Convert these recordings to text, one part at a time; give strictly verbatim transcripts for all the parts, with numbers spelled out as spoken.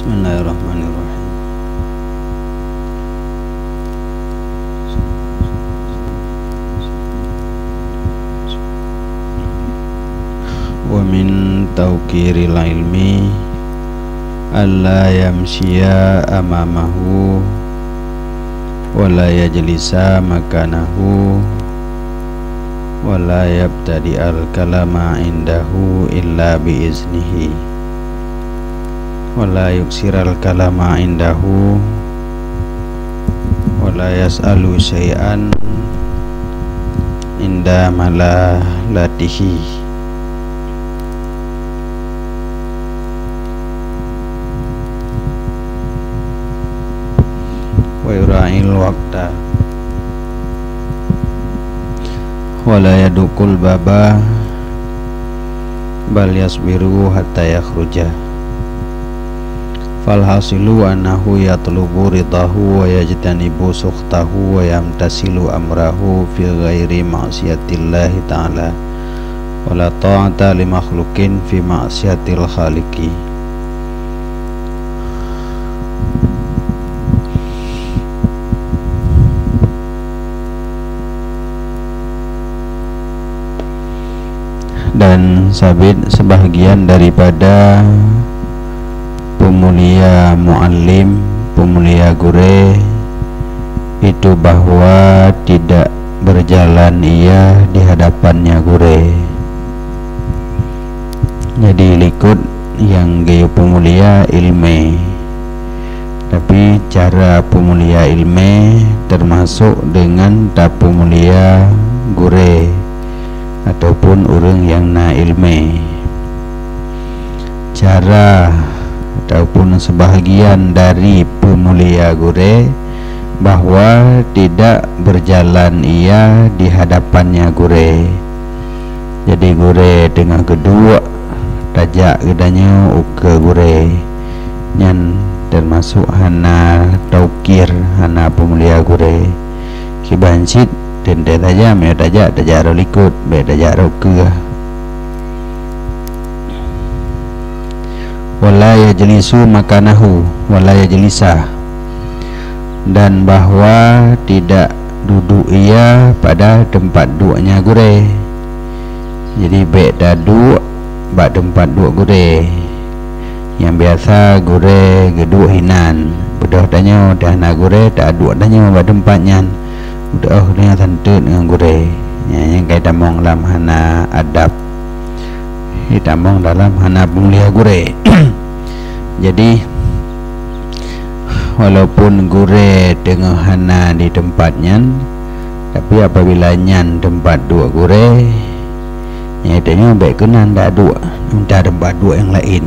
Bismillahirrahmanirrahim. Wa min tauqiril ilmi alla yamsyiya amamahu, wa la yajlisa makanahu, wa la yabtadi'al kalama indahu illa bi iznihi, wa la yuksiral kalama indahu, wa la yas'alu syai'an inda malalatihi. Wa yura'il waqta. Wa la yaduqul baba, bal yasbiru hatta yakhruja. Falhasilu annahu yatlubu ridahu wa yajtanibu sukhtahu wa yamtasilu amrahu fi ghairi ma'siyatillahi ta'ala, wa la ta'ata li makhluqin fi ma'siyatil khaliqi. Dan sabit sebahagian daripada peumulia muallim, peumulia gurée, itu bahwa tidak berjalan ia di hadapannya gurée. Jadi, likot nyang geupeumulia ileumé. Tapi, cara peumulia ileumé teumasok deungon tapeumulia gurée ataupun ureuëng nyang na ileumé. Cara ataupun sebahagian dari peumulia gurée bahwa tidak berjalan ia di hadapannya gurée. Jadi, gurée teungoh geuduek, tajak geutanyoe ukeue gurée. Nyan teumasok hana taukir, hana peumulia gurée. Kiban cit teuntée tajak, meunyoe tajak, tajak rot likot, bék tajak rot keue. Wa la yajlisu makanahu, wa la yajlisa, dan bahwa tidak duduk ia pada tempat duduknya gurée. Jadi, bék taduek bak teumpat duek gurée. Nyang biasa gurée geuduek hinan, beudôh tanyoe, dan hana gurée, taduek tanyoe bak teumpat nyan. Beudôh tanyoe santôt ngon gurée. Nyan nyang ka tamong lam hana adab. Itamong dalam hana peumulia gurée. Jadi, walaupun gurée teungoh hana di teumpat nyan, tapi apabila nyan teumpat duek gurée, nyan tanyoe bék keunan taduek, minta teumpat duek nyang laén.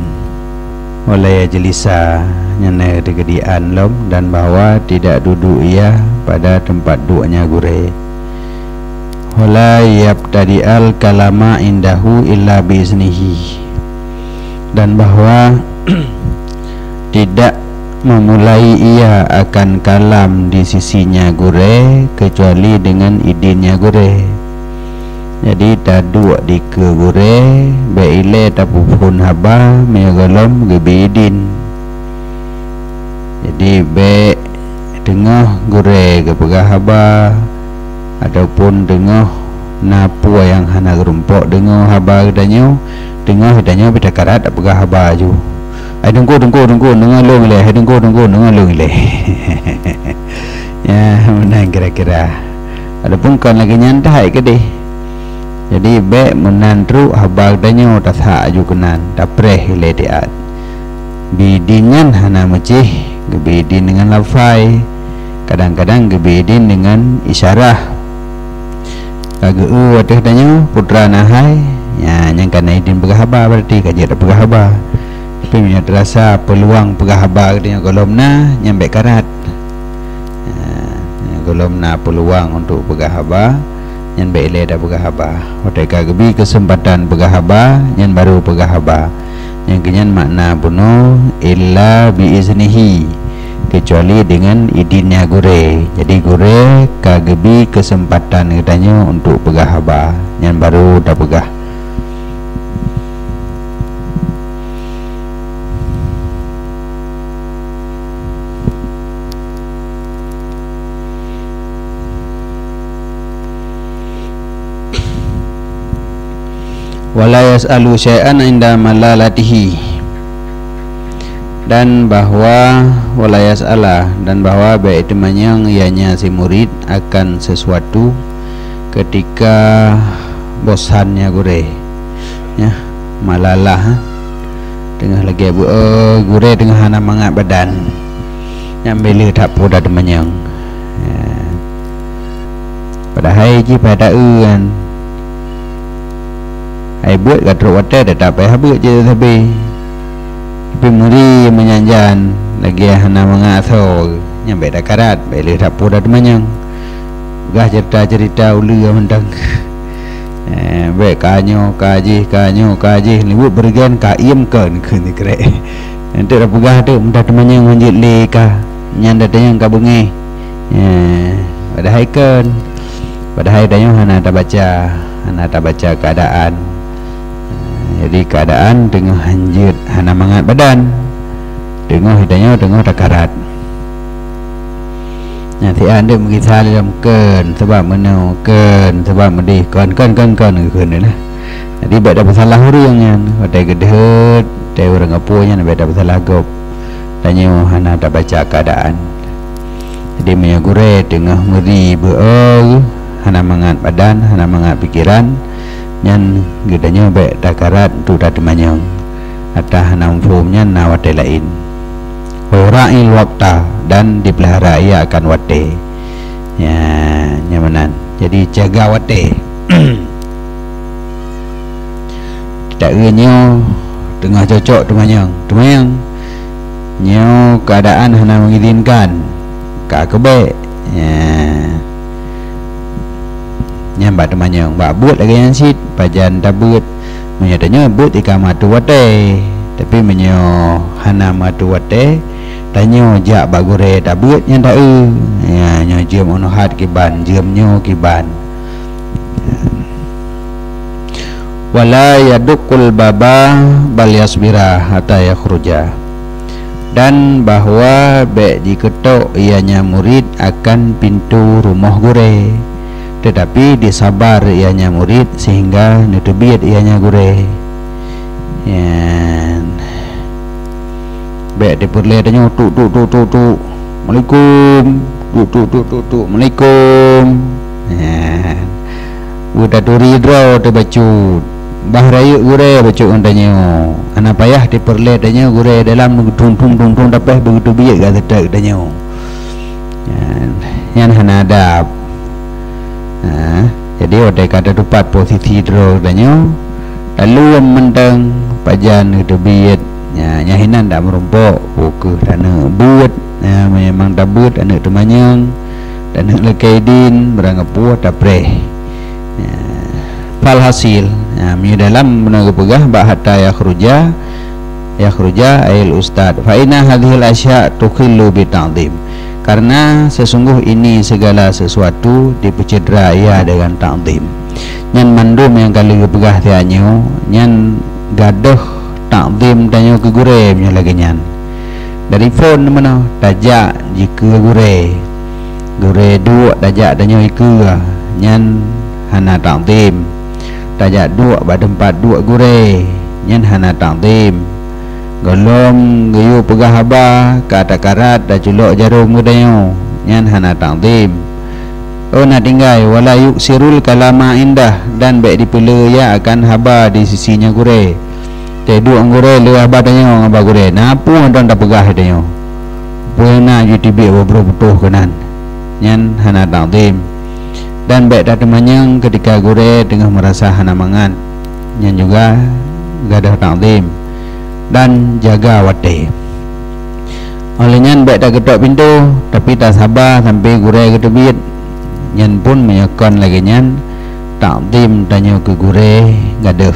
Wa la yajlisa, nyan na teukeudi an lom, dan bahwa tidak duduk ia pada tempat duduknya gurée. Wa la yabtadi'al kalama indahu illa bi iznihi, dan bahwa tidak memulai ia akan kalam di sisinya gurée kecuali dengan idinnya gurée. Jadi, taduek dikeue gurée, bék ilée tapeuphon haba meunyoe gohlom geubri idin. Jadi, bék teungoh gurée geupeugah haba, ataupun teungoh na peue nyang hana geurumpok deungoe haba geutanyoe, teungoh geutanyoe pih takarat tapeugah haba ju. "Ai, Teungku, Teungku, Teungku, deungoe lôn ilée, hai Teungku, Teungku, deungoe lôn ilée." Ya, meunan kira-kira. Walaupun kon lagée nyan that keudeh. Jadi, bék meunan trok haba geutanyoe tasak aju keunan, tapreh ilée tiat. Bi idin nyan hana meucéh, geubri idin deungon lafai, kadang-kadang geubri idin deungon isyarah. Ka geu-eu ateueh tanyoe, putra na hai, ya, nyang ka na idin peugah haba, berarti ka jeuet peugah haba. Tapi meunyoe teurasa peuluang peugah haba geutanyoe gohlom na, nyan bék karat. Ya, gohlom na peuluang untuk peugah haba, nyan bék ilée tapeugah haba. Watée ka geubri keuseumpatan peugah haba, nyan barô peugah haba. Nyang keunyan makna bunoe, "Illa bi iznihi", kecuali deungon idinnya gurée. Jadi, gurée ka geubri keuseumpatan geutanyoe untuk peugah haba, nyan barô tapeugah. Wala yas'alu syai'an inda malalatihi. Dan bahwa wala yas'ala, dan bahwa bék teumanyong ianya si murid akan sesuatu ketika bosannya gurée. Ya, malalah, ha? Teungoh lagée bu-, eh, gurée teungoh hana mangat badan. Nyang bela that peue teumanyong. Ya. Padahai jih pada euan. Hai beuet ka trok watée, teutap payah beuet je sabe. Tapi meuri meunyan jan lagée hana mangat asoe, nyan bék takarat, bék lé that peue teumanyong. Peugah cerita-cerita uleue mantong. Eh, bék ka nyoe, ka jih, ka nyoe, ka jih, liwuet beureugan ka iem kon kheun sikrek. Enteuk tapeugah teuk, mudah teumanyong hanjeuet lé ka. Nyan tatanyong ka beungéh. Eh, padahai kon. Padahai tanyoe hana tabaca, hana tabaca keuadaan. Eh, jadi keuadaan teungoh hanjeuet hana mangat badan. Teungoh tanyoe teungoh takarat. Nyan siat deuek meugisa lom kon, sabab meunoe kon, sabab meudeh kon, kon, kon, kon, kon, kon, lah. Jadi bék tapeusalah ureuëng nyan, watée geudeuet, watée ureuëng apui nyan bék tapeusalah gob. Tanyoe hana tabaca keuadaan. Jadi meunyoe gurée teungoh meuri beu-, hana mangat badan, hana mangat pikeran, nyan geutanyoe bék takarat untuk tateumanyong. Ata hana muphom nyan na watée laén. Wa yura'il waqta, dan dipeulihara ia akan watée. Ya, nyan meunan. Jadi jaga watée. Taeu nyoe teungoh cocok teumanyong. Teumanyong. Nyoe keuadaan hana mengizinkan. Ka keubek. Ya. Nyan bak teumanyong. Bak beuet lagée nyan cit, pajan tabeuet. Meunyoe tanyoe beuet ka meuatu watée. Tapi meunyoe hana meuatu watée, tanyoe jak bak gurée tabeuet nyan taeu. Ya, nyoe jeuem unohat kiban, jeuem nyoe kiban. Wala yaduqqul baba bal yasbira hatta yakhruja. Dan bahwa bék jikeutok ianya murid akan pintoe rumoh gurée, teutapi disabar ianya murid sehingga neuteubiet ianya gurée. Nyan. Bék dipeureulée tanyoe tuk, tuk, tuk, tuk, tuk. Assalamualaikum. Tuk, tuk, tuk, tuk, tuk. Assalamualaikum. Nyan. Beutaturi droe teubacut. Bah rayeuk gurée bacut ngon tanyoe. Hana payah dipeureulée tanyoe gurée dalam tung, tung, tung, tung, tapéh beuteubiet ka seutôt tanyoe. Nyan, nyan hana adab. Ha, jadi watée ka tatupat posisi droe tanyoe, taleuem mantong pajan geuteubiet. Nya, nyan hinan dak meurumpok, peu kheueh taneuk beuet. Nya, memang tabeuet, taneuk teumanyong, taneuk lakée idin, barang gapeue tapreh. Nya, falhasil, nya, meunyoe dalam beuna geupeugah bak hatta yakhruja, yakhruja ayil ustad. Fa inna hadhil asya tukhillu bi ta'zim. Karena sesungguh ini segala sesuatu dipeucedera ia dengan ta'zim. Nyan mandum nyang ka lheueh geupeugah siat nyoe, nyan gadôh ta'zim tanyoe keu gurée meunyoe lagée nyan. Dari phon meunoe tajak jikeue gurée. Gurée duek tajak tanyoe ikeue, nyan hana ta'zim. Tajak duek bak teumpat duek gurée, nyan hana ta'zim. Gohlom geuyue peugah haba ka takarat taculok jarom geutanyoe, nyan hana ta'zim. Oh na tinggai, wala yuksirul kalama indah, dan bék dipeuleueh ia akan haba di sisi nyoe gurée. Teuduek ngon gurée leueh haba tanyoe ngon haba gurée. Na peue mantong tapeugah tanyoe. Peue na jiteubiet bubroe putôh keunan. Nyan hana ta'zim. Dan bék tateumanyong keutika gurée teungoh meurasa hana mangat. Nyan juga gadôh ta'zim. Dan jaga watée. Óh lheueh nyan bék takeutok pintoe, tapi tasaba sampoe gurée geuteubiet. Nyan pun meunyoe kon lagée nyan, ta'zim tanyoe keu gurée gadôh.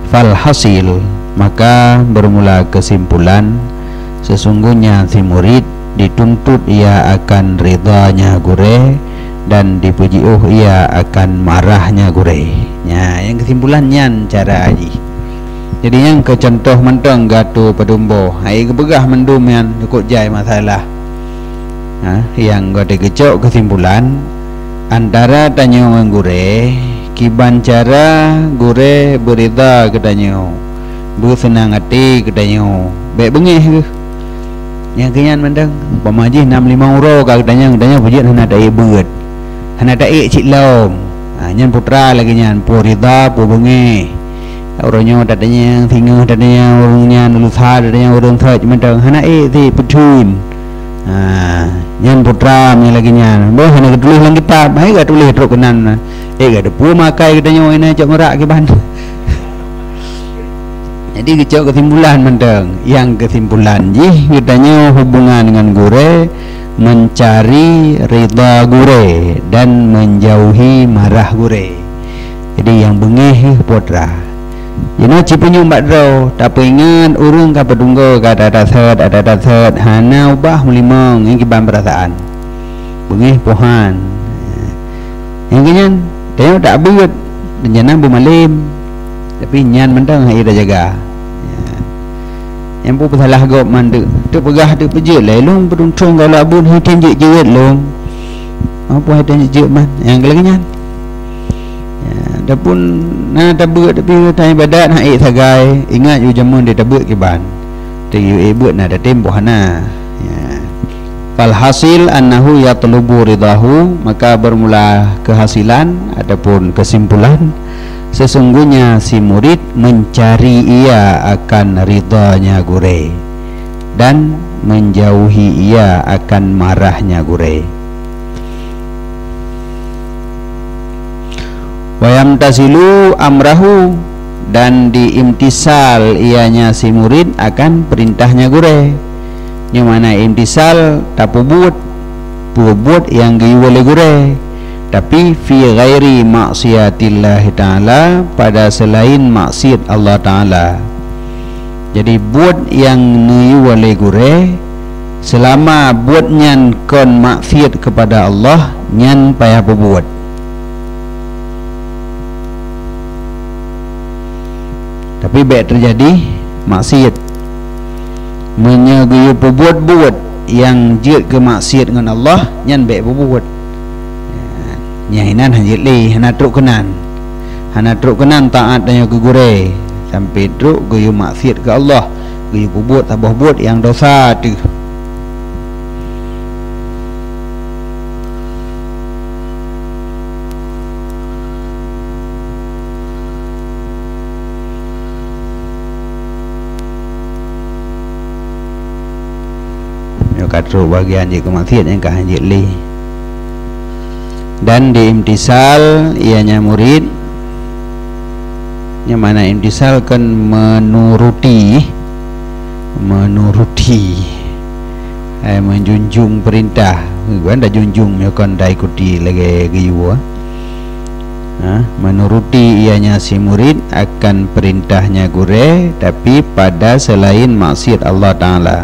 Falhasil, maka bermula kesimpulan, sesungguhnya si murid dituntut ia akan ridhanya gurée dan dipeujiôh ia akan marahnya gurée. Nya, nyang kesimpulan nyan cara jih. Jadi nyang keu contoh mantong gatu padumbo, hai geupeugah mandum nyan cukôp jai masalah. Ha, nyang gata geucok kesimpulan, antara tanyoe ngon gurée, Kiban cara gurée beuridha keu tanyoe, beuseunang até keu tanyoe, bék beungéh geuh. Nyang keu nyan mantong, umpama jih nam limong uroe ka geutanyong, geutanyong peue jeuet hana taék beuet, hana taék cit lom. Ha, nyan putra lagée nyan, peue ridha, peue beungéh. Uroe nyoe tatanyong, singoh tatanyong ureuëng nyan, lusa tatanyong ureuëng sot mantong, hana ék sit peutheun. Ha, nyan putra meunyo lagée nyan. Boh hana geutuléh lam kitab, hai geutuléh trok keunan. Eh, geuteupue makai geutanyoe inan cok meurak kiban. Jadi geucok keusimpulan mantong. Nyang keusimpulan jih geutanyoe hubungan ngon gurée mencari ridha gurée dan menjauhi marah gurée. Jadi nyang beungéh putra. Jinoe cipunyueng bak droe, tapeuingat ureuëng ka peudunggo ka that-that sot, that-that sot, hana ubah meulimong, nyan kiban peurasaan. Beungéh pohan. Nyang keu nyan, tanyoe tak beuet, rencana beumalem. Tapi nyan mantong hana tajaga. Nyang peue peusalah gob mandum, teupeugah teupeujeuet lé lôn peutuntrong gob labun hai tem jeuet-jeuet lôn. Apa hai tem jeuet man? Nyang keu lagée nyan. Ya, adapun na tabeuet tapi ta ibadat hana ék sagai, ingat yue jameun di tabeuet kiban. Teuh yue ék beuet na tatem boh hana. Ya. Falhasil annahu yatlubu ridahu, maka bermula kehasilan ataupun kesimpulan, sesungguhnya si murid mencari ia akan ridhanya gurée dan menjauhi ia akan marahnya gurée. Wayamtasilu amrahu, dan diimtisal ianya si murid akan perintahnya gurée. Nyoe makna imtisal, tapeubuet, peubuet nyang geuyue lé gurée, tapi fi ghairi maksiatillahi ta'ala, pada selain maksiat Allah Ta'ala. Jadi buet nyang neuyue lé gurée, seulama buet nyan kon maksiat kepada Allah, nyan payah peubuet. Tapi bék teujadi maksiat. Meunyoe geuyue peubuet buet nyang jeuet keu maksiat ngon Allah, nyan bék peubuet. Nyang inan hana jeuet lé, hana trok keunan. Hana trok keunan taát tanyoe keu gurée, sampoe trok geuyue maksiat keu Allah, geuyue peubuet saboh buet nyang dosa teuh. Nyoe ka trok bagian jeuet keu maksiat nyang ka hana jeuet lé. Dan diimtisal ianya murid, nyang mana imtisal kan menuruti, menuruti, hai meunjunjung perintah. Bukan dah junjung, nyoe kan dah ikuti lagée geuyue. Ha, menuruti ianya si murid akan perintahnya gurée, tapi pada selain maksiat Allah Ta'ala.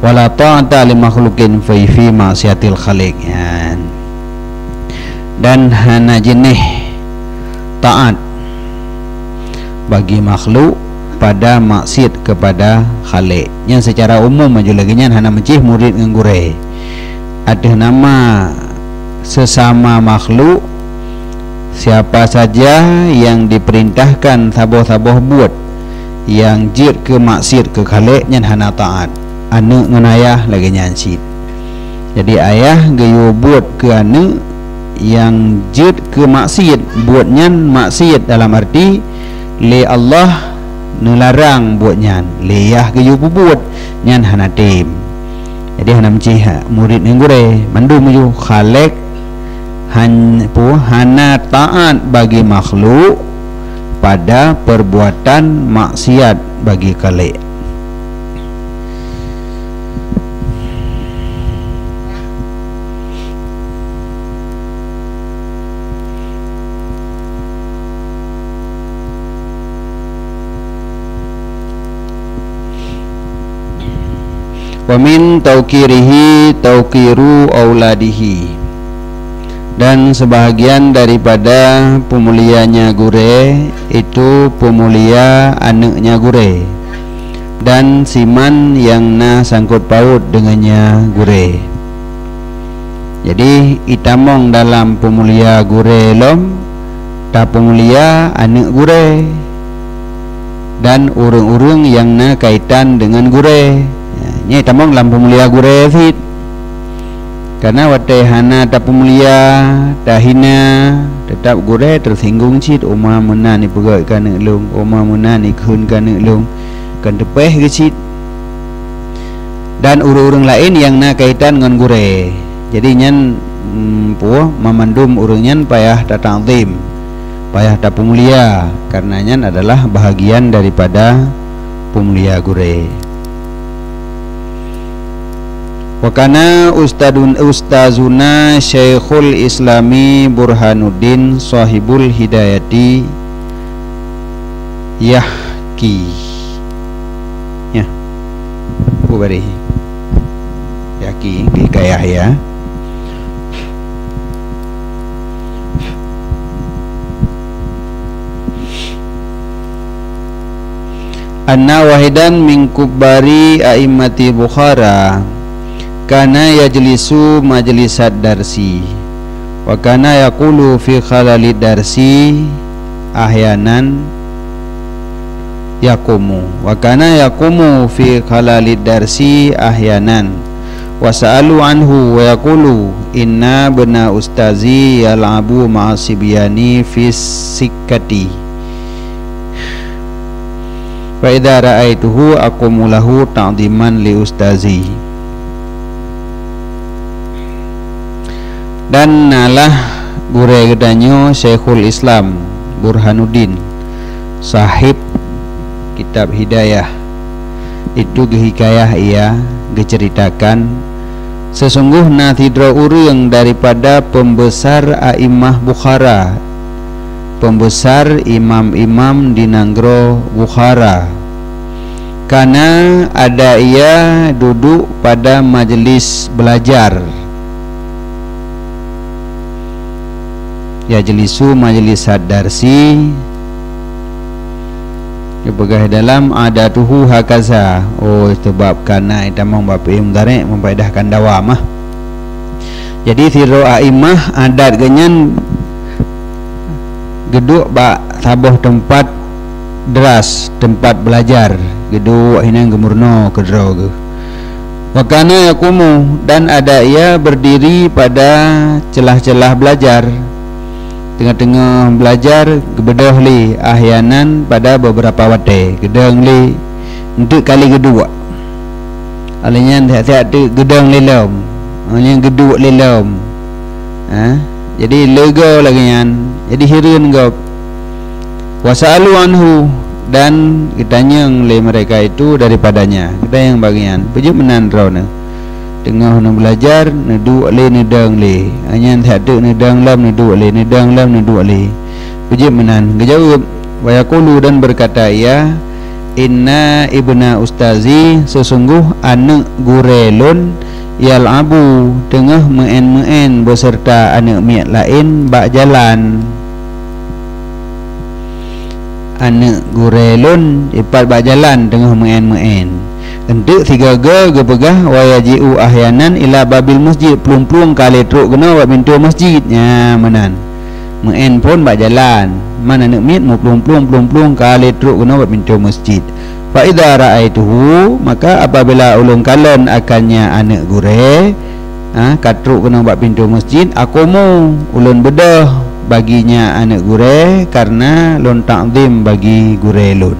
Wala ta'ata li makhluqin fi, fi maksiatil khaliq. Ya. Dan hana jeuneh taát bagi makhluk pada maksiat kepada Khaliq. Nyan secara umum aju lagée nyan hana meucih murid ngon gurée. Ateueh nama sesama makhluk, siapa saja yang diperintahkan saboh-saboh buet yang jeuet keu maksiat keu Khaliq, nyan hana taát. Aneuëk ngon ayah lagée nyan cit. Jadi ayah geuyue buet keu aneuëk nyang jeuet keu maksiat, buet nyan maksiat dalam arti lé Allah neularang buet nyan, lé yah geuyue peubuet, nyan hana tem. Jadi hana meucih murit ngon gurée, mandum meuyuh Khaliq han-, pu-, hana taát bagi makhluk pada perbuatan maksiat bagi Khaliq. Wa min tauqirihi tauqiru auladihi. Dan sebahagian daripada peumulianya gurée itu peumulia aneuëknya gurée, dan siman nyang na sangkot paut deungon nya gurée. Jadi, itamong dalam peumulia gurée lom, tapeumulia aneuëk gurée dan ureuëng-ureuëng nyang na kaitan deungon gurée. Nyoe tamong lam peumulia gurée cit. Karena watée hana tapeumulia, tahina, teutap gurée teusinggong cit, "Oma meunan ipeugét keu aneuëk lôn, oma meunan ikheun keu aneuëk lôn." Kan teupéh geucit. Dan ureuëng-ureuëng laén nyang na kaitan ngon gurée. Jadi nyan, mm, peue, mamandum ureuëng nyan payah tatakzim, payah tapeumulia, karena nyan adalah bahagian daripada peumulia gurée. Wa kana ustadun-, ustazuna Syaikhul Islami Burhanuddin Sahibul Hidayati yahki. Ya. Bubari. Yahki, hikayah ya. Anna wahidan min kubbari a'immati Bukhara kana yajlisu majlisad darsi, wa kana yaqulu fi khalalid darsi ahyanan yaqumu, wa kana yaqumu fi khalalid darsi ahyanan, wa sa'alu anhu wa yaqulu, "Inna bna ustazi yal'abu ma'a sibyani fis sikkati." Fa idza ra'aituhu aqumu lahu ta'dhiman li ustazi. Dan nalah gurée geutanyoe Syekhul Islam Burhanuddin, sahib kitab Hidayah, itu geuhikayah ia, geuceuritakan, seusunggoh na sidroe ureuëng daripada peumbesar a'immah Bukhara, peumbesar imam-imam di nanggroe Bukhara. Kana ada ia duduek pada majlis beulajar. Yajlisu majlisad darsi. Geupeugah dalam adatuhu hakaza. Oh, sebab kana itamong bak fi'il mudhari' meufaedahkan dawam ah. Jadi sidroe a'immah adat geuhnyan geuduek bak saboh teumpat dras, teumpat beulajar, geuduek hinan geumeurunoe keudroe geuh. Wa kana yaqumu, dan ada ia berdiri pada celah-celah beulajar. Teungoh-teungoh beulajar geubeudôh lé, ahyanan pada beberapa watée, geudong lé, enteuk kali geuduek. Óh lheueh nyan siat-siat teuk geudong lé lom. Óh lheueh nyan geuduek lé lom. Ha? Jadi leugo lagée nyan. Jadi hireuen gob. Wa sa'alu anhu, dan geutanyong lé mereka itu daripadanya. Geutanyong bak geuhnyan, "Peue jeuet meunan droeneuh? Teungoh neubeulajar, neuduek lé, neudong lé. Óh lheueh nyan siat teuk neudong lom, neuduek lé, neudong lom, neuduek lé. Peue jeuet meunan?" Geujaweueb, wa yaqulu, dan berkata ia, "Inna ibna ustazi, seusunggoh aneuëk gurée lôn, yal'abu, teungoh meu'én-meu'én beuseurta aneuëk miet laén bak jalan." Aneuëk gurée lôn ipat bak jalan teungoh meu'én-meu'én. Enteuk sigoe-goe geupeugah, "Wa yaji'u ahyanan ila babil masjid," plueng-plueng ka lé trok keunoe bak pintoe masjid. Nyan meunan. Meu'én phon bak jalan, man aneuëk miet meuplueng-plueng, plueng-plueng ka lé trok keunoe bak pintoe masjid. "Fa idza ra'aituhu," maka apabila ulôn kalon akannya aneuëk gurée, ha, ka trok keunoe bak pintoe masjid, "aqumu," ulôn beudôh bagi nyan aneuëk gurée, karena lôn takzim bagi gurée lôn.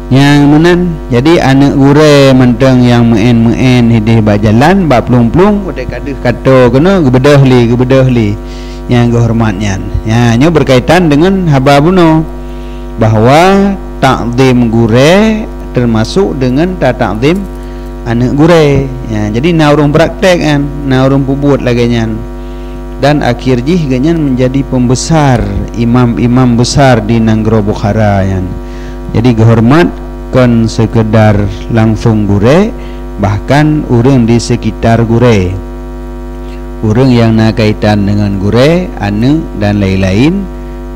Nyang meunan, jadi aneuëk gurée mantong nyang meu'én-meu'én hideh bak jalan, bak plueng-plueng, watée ka deuh ka toe keunoe, geubeudôh lé, geubeudôh lé nyang geuhoreumat nyan. Nyan, nyoe beukaitan deungon haba bunoe, bahwa takzim gurée teumasok deungon tatakzim aneuëk gurée. Nyan, jadi na ureuëng praktek nyan, na ureuëng peubuet lagée nyan. Dan akhé jih geuhnyan meunjadi peumbesar, imam-imam besar di nanggroe Bukhara nyan. Jadi geuhoreumat kon seukeudar langsong gurée, bahkan ureuëng di seukitar gurée. Ureuëng nyang na kaitan deungon gurée, aneuëk dan laén-laén,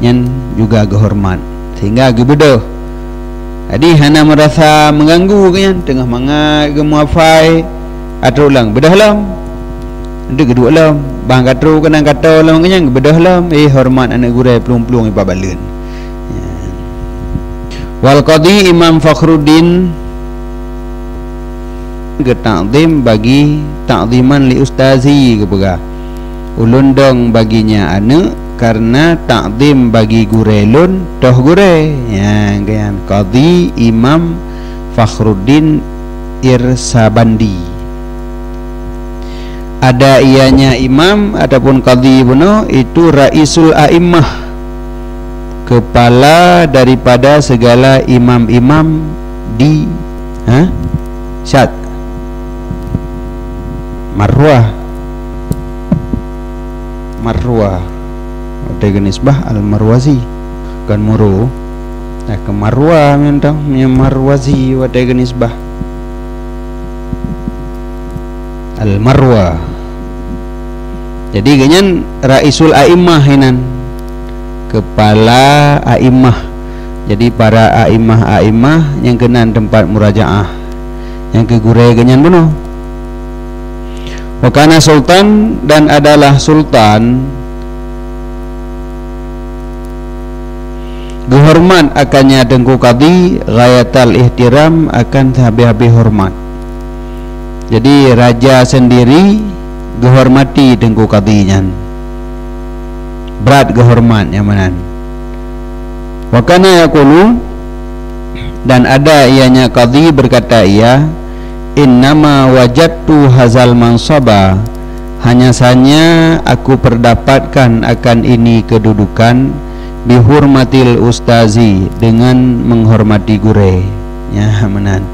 nyan juga geuhoreumat, sehingga geubeudôh. Jadi hana meurasa meuganggu geuhnyan, teungoh mangat geumuafai, ka trok lom, beudôh lom. Deuh geuduek lom, bang ka trok keunan ka toe lom, nyan geubeudôh lom, eh, horeumat aneuk gurée plueng-plueng ipat baleuet. Wal Qadhi Imam Fakhruddin geutakzim bagi takziman li ustazi geupeugah, "Ulôn dong bagi nyan aneuk kareuna takzim bagi gurée lôn, toh gurée." Nyan, nyan Qadhi Imam Fakhruddin Irsabandi. Ada ianya imam ataupun qadhi bunoe, itu raisul a'immah, kepala daripada segala imam-imam di, ha? Syat. Marwah. Marwah. Watée geunisbah Al-Marwazi. Kon Muru. Nah, ke Marwah mantong, Marwazi watée geunisbah. Al-Marwa. Jadi, geuhnyan raisul a'immah inan, kepala a'immah. Jadi, para a'immah-a'immah nyang keunan teumpat murajaah, nyang keu gurée geuhnyan bunoe. Wa kana sultan, dan adalah sultan, geuhormat akannya Teungku Qadhi ghayatal ihtiram, akan sahabéh-habéh hormat. Jadi, raja sendiri geuhormati Teungku Qadhi nyan. Brat geuhormat nyang meunan. Wa kana yaqulu, dan ada ianya Qadhi berkata ia, "Innama wajadtu hazal mansaba, hanya saja aku perdapatkan akan ini kedudukan, bihurmatil ustazi, dengan menghormati gurée." Nya meunan.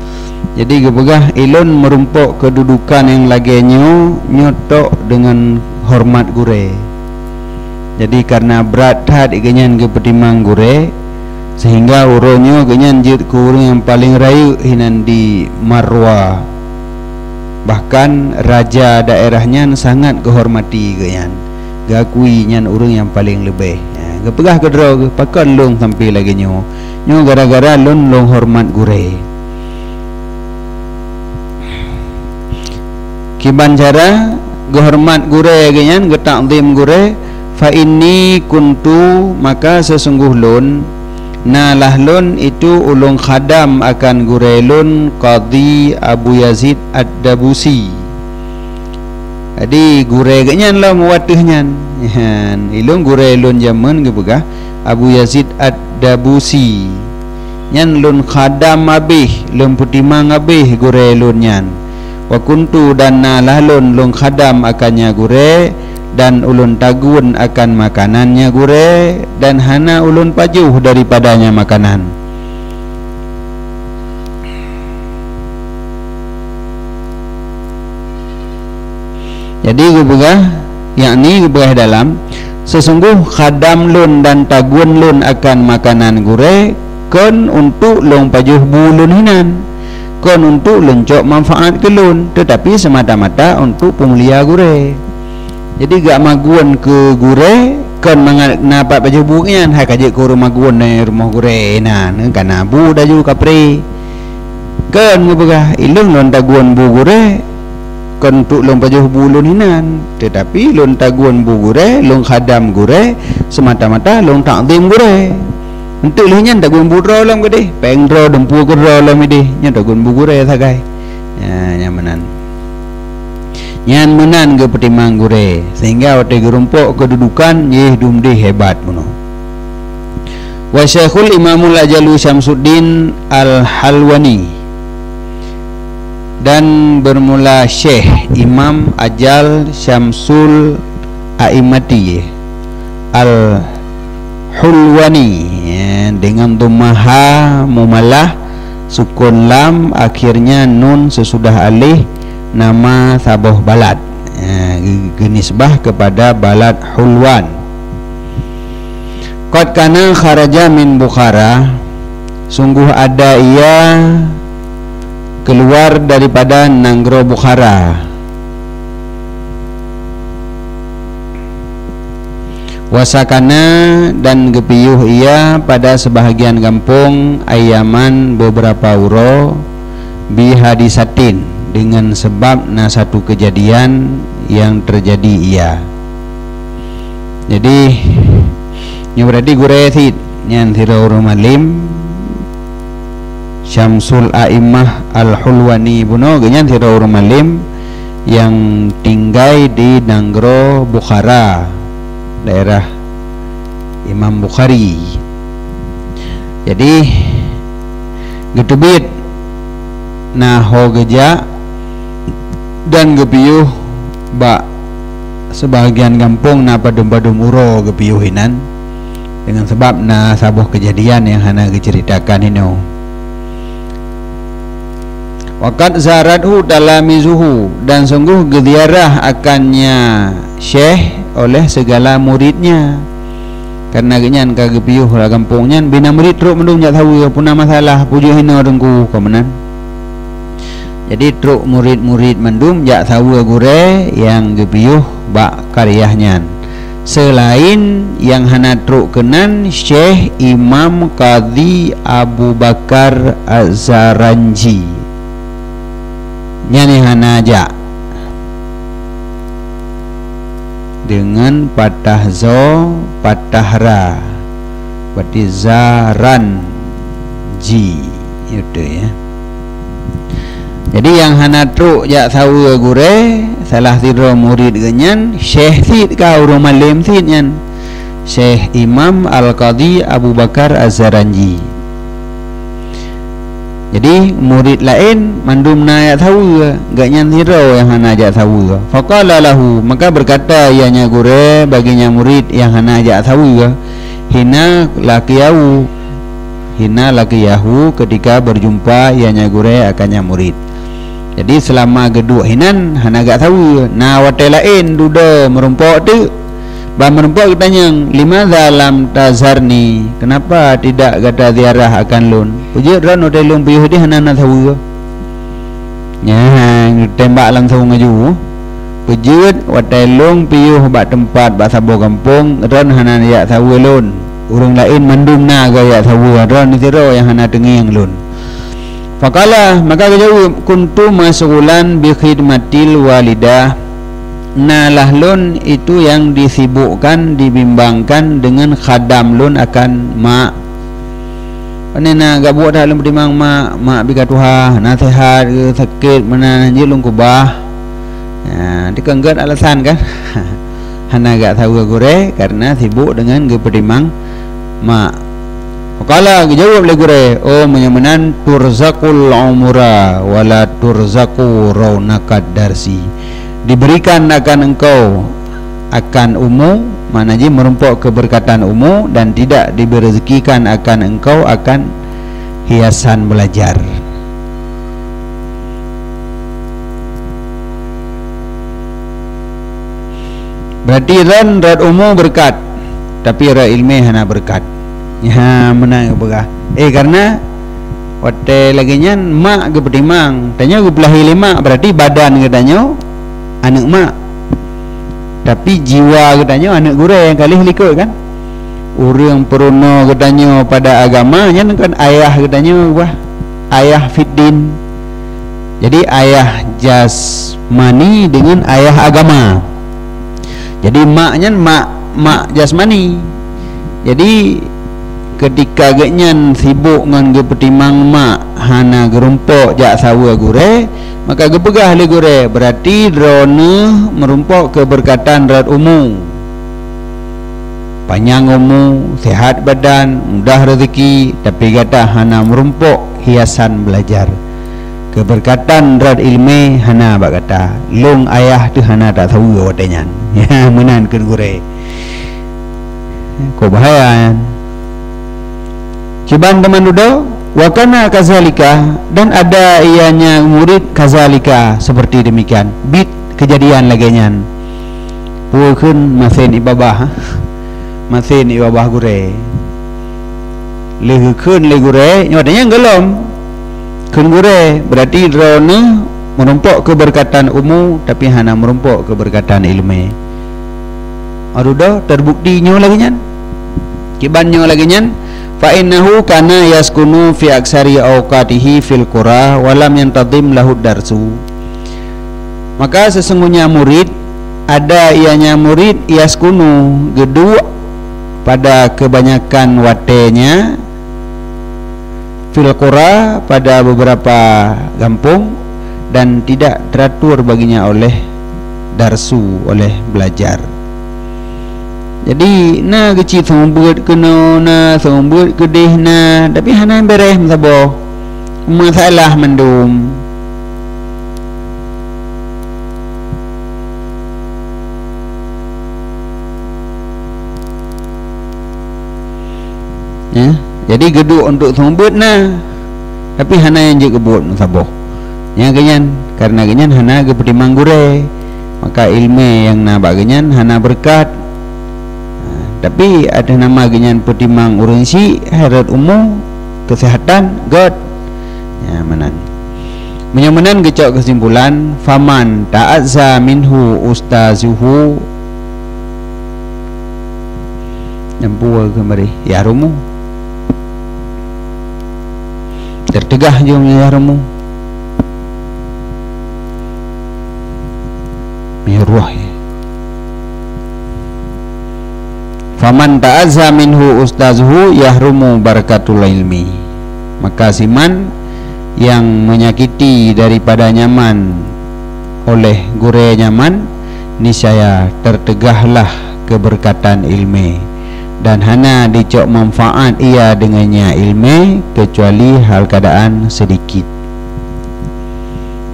Jadi geupeugah, "Ilôn meurumpok keududukan nyang lagée nyoe, nyoe tok deungon horeumat gurée." Jadi kareuna brat that geuhnyan geupeutimang gurée, sehingga uroe nyoe geuhnyan jeuet keu ureuëng nyang paleng rayeuk hinan di Marwa. Bahkan raja daerah nyan sangat geuhormati geuhnyan, geukui nyan ureuëng nyang paleng leubeh. Ha, geupeugah keudroe geuh, "Pakon lôn sampoe lagée nyoe? Nyoe gara-gara lôn lôn horeumat gurée." Kiban cara geuhoreumat gurée geuhnyan, geutakzim gurée, "Fa inni kuntu, maka seusunggoh lôn, na lah lôn itu ulôn khadam akan gurée lôn Qadhi Abu Yazid Ad-Dabusi." Jadi gurée geuhnyan lom watée nyan. Nyan, ilôn gurée lôn jameun geupeugah Abu Yazid Ad-Dabusi. Nyan lôn khadam habéh, lôn peutimang habéh gurée lôn nyan. Wa kuntu, dan na lah lôn, lôn khadam akan nya gurée, dan ulôn tagun akan makanan nya gurée, dan hana ulôn pajoh daripada nya makanan. Jadi geupeugah, yakni geupeugah dalam, "Seusunggoh khadam lôn dan tagun lôn akan makanan gurée kon untuk lôn pajoh bu lôn hinan, kon untuk lôn cok manfaat keu lôn, teutapi seumata-mata untuk peumulia gurée." Jadi gak magun keu gurée kon mangat na pat pajoh bu nyan, hai ka jeuet keu ureuëng magun di rumoh gurée inan, ka na bu laju kapré. Kon geupeugah, "Ilôn lôn tagun bu gurée kon untuk lôn pajoh bu lôn hinan, teutapi lôn tagun bu gurée, lôn khadam gurée, seumata-mata lôn takzim gurée." Untuk lheueh nyan tagun bu droe lom keudeh, péng droe, dumpeue keu droe lom ideh, nyan tagun bu gurée sagai. Ya, nyan meunan. Nyan meunan geupeutimang gurée, sehingga watée geurumpok keududukan jih dum deh hebat bunoe. Wa Syaikhul Imamul Ajalu Syamsuddin Al-Halwani, dan bermula Syekh Imam Ajal Syamsul Aimati Al-Hulwani, ya, dengan dhammah ha mumallah, sukun lam, akhirnya nun sesudah alif, nama saboh balad. Ya, ge-, geunisbah kepada balad Hulwan. Qad kana kharaja min Bukhara, sungguh ada ia keluar daripada nanggroe Bukhara. Wasakana, dan geupiôh ia pada sebahagian gampông, ayaman, beberapa uroe, bihadisatin, dengan sebab na satu kejadian yang terjadi ia. Jadi, nyoe berarti gurée cit nyan sidroe ureuëng malem, Syamsul A'immah Al-Hulwani bunoe, geuhnyan sidroe ureuëng malem nyang tinggai di nanggroe Bukhara, daerah Imam Bukhari. Jadi, geuteubiet na ho geujak dan geupiôh bak seubahagian gampông na padum-padum uroe geupiôh inan, deungon sabab na saboh keujadian nyang hana geuceuritakan inoe. Wa qad zarathu talamizuhu, dan sungguh geuziarah akannya syekh oleh segala muridnya. Karena geuhnyan ka geupiôh lam gampông nyan, bina murid trok mandum jak saweue, peue na masalah, peue jeuet hinoe teungku, ka meunan. Jadi, trok murid-murid mandum jak saweue gurée nyang geupiôh bak karyah nyan. Seulaén nyang hana trok keunan, Syekh Imam Qadhi Abu Bakar Az-Zaranji. Nyan nyang hana jak. Deungon patah zo, patah ra. Berarti Zaranji. Itu ya. Jadi, nyang hana trok jak saweue gurée, salah sidroe murid geuhnyan, syekh cit ka, ureuëng malem cit nyan. Syekh Imam Al-Qadhi Abu Bakar Az-Zaranji. Jadi, murid laén mandum na jak saweue, geuhnyan sidroe nyang hana jak saweue. Faqala lahu, maka berkata ianya gurée bagi nya murid nyang hana jak saweue, hina laqiyahu, hina laqiyahu, ketika berjumpa ianya gurée akan nya murid. Jadi, seulama geuduek hinan hana jak saweue, na watée laén dudoe meurumpok teuk. Ban meurumpok geutanyong, "Limadza lam tazarni? Kenapa tidak gata ziarah akan lôn? Peue jeuet droen watée lôn piôh deh hana na saweue?" Nyan geutembak langsong laju. "Peue jeuet watée lôn piôh bak teumpat bak saboh gampông, droen hana jak saweue lôn? Ureuëng laén mandum na geujak saweue, droen sidroe nyang hana teungieng lôn." Faqala, maka geujaweueb, "Kuntu masyghulan bi khidmatil walidah." Na lah lôn itu nyang disibukkan, dibimbangkan deungon khadam lôn akan mak. Pane na gak buet that lôn peutimang mak, mak bi ka tuha, na seuhat ke sakét, meunan jeuet lôn keubah. Ha, teuka gét alasan kan? Hana gak saweue gurée karena sibuk deungon geupeutimang mak. Faqala, geujaweueb lé gurée, "Oh, meunyoe meunan, turzaqul umura wala turzaqu raunaqad darsi." Diberikan akan engkau akan umu, makna jih meurumpok keubeurkatan umu, dan tidak diberezekikan akan engkau akan hiasan belajar. Berarti ran rot umu beureukat, tapi rot ileumé hana beureukat. Nyan meunan geupeugah. Eh, karena watée lagée nyan mak geupeutimang, tanyoe geupeulahé lé mak, berarti badan geutanyoe aneuëk mak. Tapi jiwa geutanyoe aneuëk gurée nyang ka lheueh likot kan? Ureuëng peurunoe geutanyoe pada agama nyan kan ayah geutanyoe bah, ayah fiddin. Jadi ayah jasmani deungon ayah agama. Jadi mak nyan mak, mak jasmani. Jadi keutika geuhnyan sibok ngon geupeutimang mak hana geurumpok jak saweue gurée, maka geupeugah lé gurée, "Beurati droeneueh meurumpok keubeurkatan rot umu. Panyang umu, seuhat badan, mudah reuzeki, tapi gata hana meurumpok hiasan beulajar. Keubeurkatan rot ileumé hana bak gata. Lôn ayah teuh hana tasaweue watée nyan." Meunan kheun gurée. Kok bahaya nyan. Kiban teuma dudoe, "Wa kana kazalika," dan ada ianya murid kazalika, seperti demikian. Bit keujadian lagée nyan. Peue kheun masen ié babah, ha? Masen ié babah gurée. Lheueh geukheun lé gurée, nyoe watée nyan gohlom. Kheun gurée, "Beurati droeneueh meurumpok keubeurkatan umu, tapi hana meurumpok keubeurkatan ileumé." Aduh dah terbukti nyoe lagée nyan. Kiban nyoe lagée nyan, "Fa innahu kana yaskunu fi aksari awqatihi fil qura wa lam yantazim lahu darsu." Maka sesungguhnya murid Ada ianya murid yaskunu, geuduek pada kebanyakan watèe nyan, fil qura, pada beberapa gampông, dan tidak teratur baginya oleh darsu, oleh belajar. Jadi na geucit seumeubeuet keunoe na, seumeubeuet keudeh na, tapi hana bèrèh meusaboh. Masalah mandum. Ya, jadi geuduek untuk seumeubeuet na, tapi hana nyang jeuet geubuet meusaboh. Nyang keunyan, karena keunyan hana geupeutimang gurèe, maka ileumèe nyang na bak keunyan hana beureukat. Ha, tapi ateueh nama keunyan peutimang ureueng syiek, hai rot umu, keuseuhatan, göt. Ya, meunan. Meunyoe meunan geucok keusimpulan, faman ta'azza minhu ustazuhu, nyang peue keumeurih, yahrumu. Teuteugah jong yahrumu. Meuruah ya. Faman ta'azza minhu ustazuhu yahrumu barakatul ilmi. Maka siman yang menyakiti daripada nyaman oleh gurèe nyaman, niscaya tertegahlah keberkatan ilmé, dan hana dicok manfaat ia dengannya ilmé kecuali hal keadaan sedikit.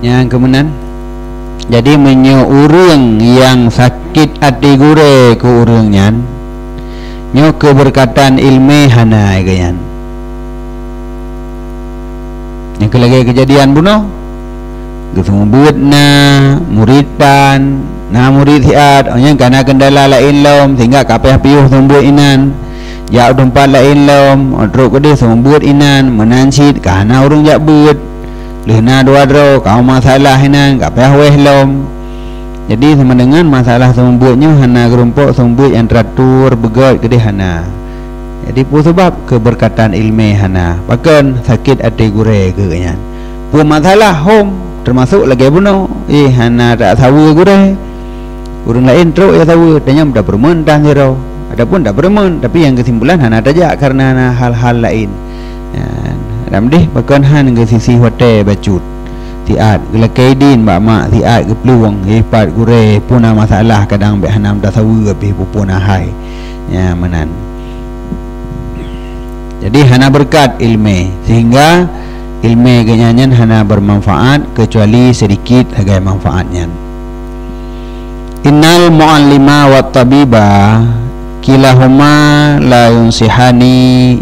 Nyang keumeunan, jadi meunyoe ureuëng nyang sakét até gurée keu ureuëng nyan, nyoe keubeureukataan ilmé hana geuh nyan. Nyang keu lagée keujadian bunoe, geuseumeubeuet na murit tan, na murit siat, oh nyang ka na keundala laén lom, sehingga ka payah piôh seumeubeuet inan. Jak u teumpat laén lom, oh trok keudeh seumeubeuet inan, meunan cit ka hana ureuëng jak beuet. Lheueh na dua droe, ka masalah inan, ka payah wéh lom. Jadi, sama dengan masalah seumeubeuet nyoe hana geurumpok seumeubeuet nyang teratur, beugét keudeh hana. Jadi, peue sabab keubeureukataan ilmé hana? Pakon sakét até gurée keu nyan? Peue masalah hom, teumasok lagée bunoe, eh, hana tasaweue gurée. Ureuëng laén trok ya saweue, tanyong tapeureumeun tan sidroe. Adapun tapeureumeun, tapi nyang keusimpulan hana tajak kareuna hana hal-hal laén. Nyan, lam deh pakon han geusisih watée bacut. Siat geulakée idin bak mak, siat geuplueng, eh, pat gurée, peue na masalah kadang bék hana meusaweue pih peue-peue na hai. Nyan meunan. Jadi hana beureukat ilmé, sehingga ilmé geuhnyan nyan hana beumanfaat keucuali seudikit sagai manfaat nyan. Innal mu'allima wat tabiba kilahuma la yunsihani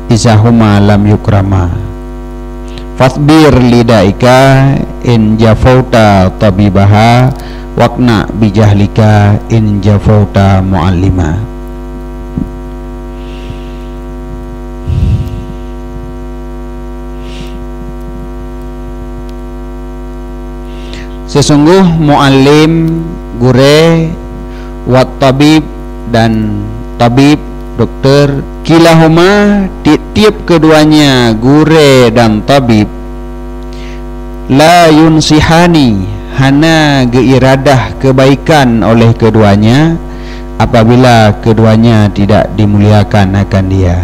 iza huma lam yukrama. Fasbir lidaika in jafauta tabibaha, waqna bijahlika in jafauta mu'allima. Seusunggoh muallim, gurée, wat tabib, dan tabib, doktor, kilahuma, tieb-tieb keuduanya gurée dan tabib, la yunsihani, hana geuiradah keubaikan oleh keuduanya, apabila keuduanya tidak dimuliakan akan dia.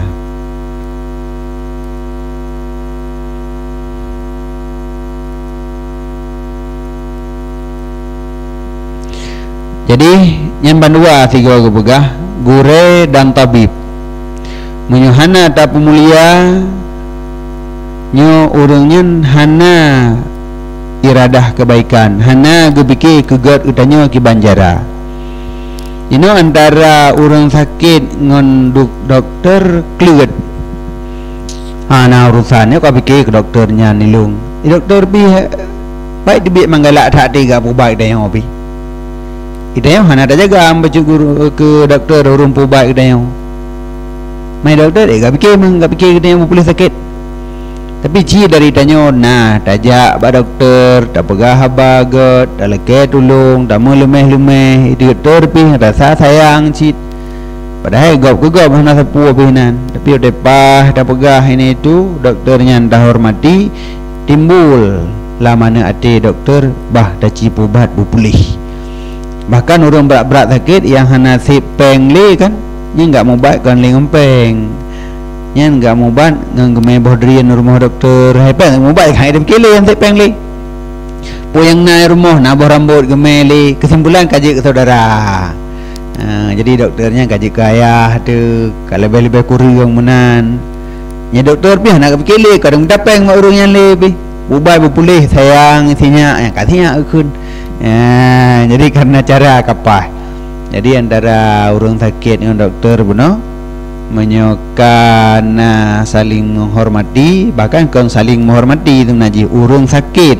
Jadi, nyan bandua sigoe geupeugah, gurée dan tabib. Meunyoe hana tapeumulia, nyoe ureuëng nyan hana iradah keubaikan, hana geupike keu gét geutanyoe kiban cara. Inoe antara ureuëng sakét ngon dok-, doktor kleuet. Hana urusan, nyoe ka pike keu doktor nyan ilong. Doktor pih, baik teubiet meugalak that teuga peubat geutanyoe pih. Geutanyoe hana tajaga bacut guru, keu doktor ureuëng peubat geutanyoe. Mai doktor, eh, gak pike meuh, gak pike geutanyoe beupuléh sakét. Tapi ci dari tanyoe na tajak bak doktor, tapeugah haba gét, talakée tulông, tameuleumeh-leumeh, itu doktor pih rasa sayang cit. Padahai gob keu gob hana sapeue pih nan. Tapi watée paih tapeugah ini itu, doktor nyan tahormati, timbul lam aneuk até doktor bah taci peubat beupuléh. Bahkan ureuëng brat-brat sakét nyang hana sép péng lé kan, nyan gak mubat kon lé ngon péng. Nyan gak mubat ngon geumé boh drien rumoh dokto, hai péng mubat khan idem kile nyang sép péng lé. Peue nyang na rumoh na boh rambot geumé lé, keusimpulan ka jeuet keu saudara. Ha, jadi dokto nyan ka jeuet keu ayah teuh, ka leubeh-leubeh kureueng meunan. Nyan dokto pih hana geupike lé, kadang minta péng bak ureuëng nyan lé pih. Ubat beupuléh sayang sinyak, nyang ka sinyak geukheun. Ya, jadi karena cara ka paih. Jadi antara ureuëng sakét ngon dokto bunoe, meunyoe ka na saling menghormati, bahkan kon saling menghormati, sebenarnya jih ureuëng sakét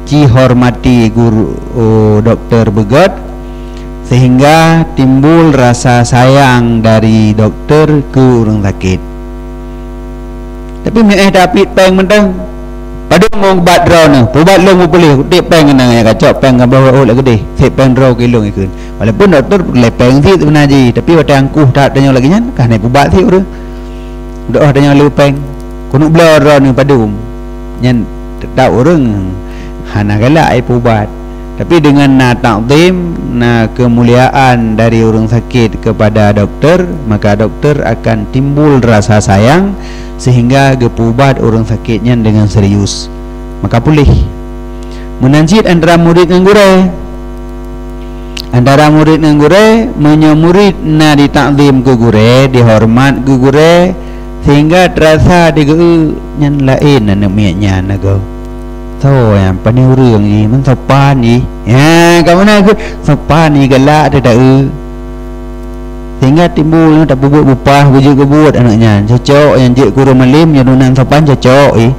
jihormati guru, oh, dokto beugöt, sehingga timbul rasa sayang dari dokto keu ureuëng sakét. Tapi meunyoe éh tapit péng mantong, padub ngon ubat droeneuh, ubat lôn beupuléh, kutip péng keunan nyang kacok péng ka boh ôt lagée deh, sép péng droe keu lôn ikheun. Walaupun dokto peureulée péng cit seubena jih, tapi watée angkuh that tanyoe lagée nyan, ka hana ipubat cit ureuëng. Doh tanyoe le péng, keuneuk bloe droeneuh padub. Nyan teutap ureuëng hana galak ipubat. Tapi dengan na takzim, na kemuliaan dari ureuëng sakét kepada dokto, maka dokto akan timbul rasa sayang sehingga geupeuubat ureuëng sakét nyan dengan serius. Maka puléh. Meunan cit antara murit ngon gurée. Antara murit ngon gurée, meunyoe murit na ditakzim keu gurée, dihoreumat keu gurée, sehingga teurasa digeu nyan laén aneuëk miet nyan lagoe. Soe nyang pane ureuëng jih, meusopan jih. Ya, ka meunan kheueh, sopan jih galak teuh ta-eu. Sehingga timbul nyoe tapeubuet bupah beujeuet keu buet aneuëk nyan. Cocok nyang jeuet keu ureuëng malém, nyang dum nan sopan cocok jih.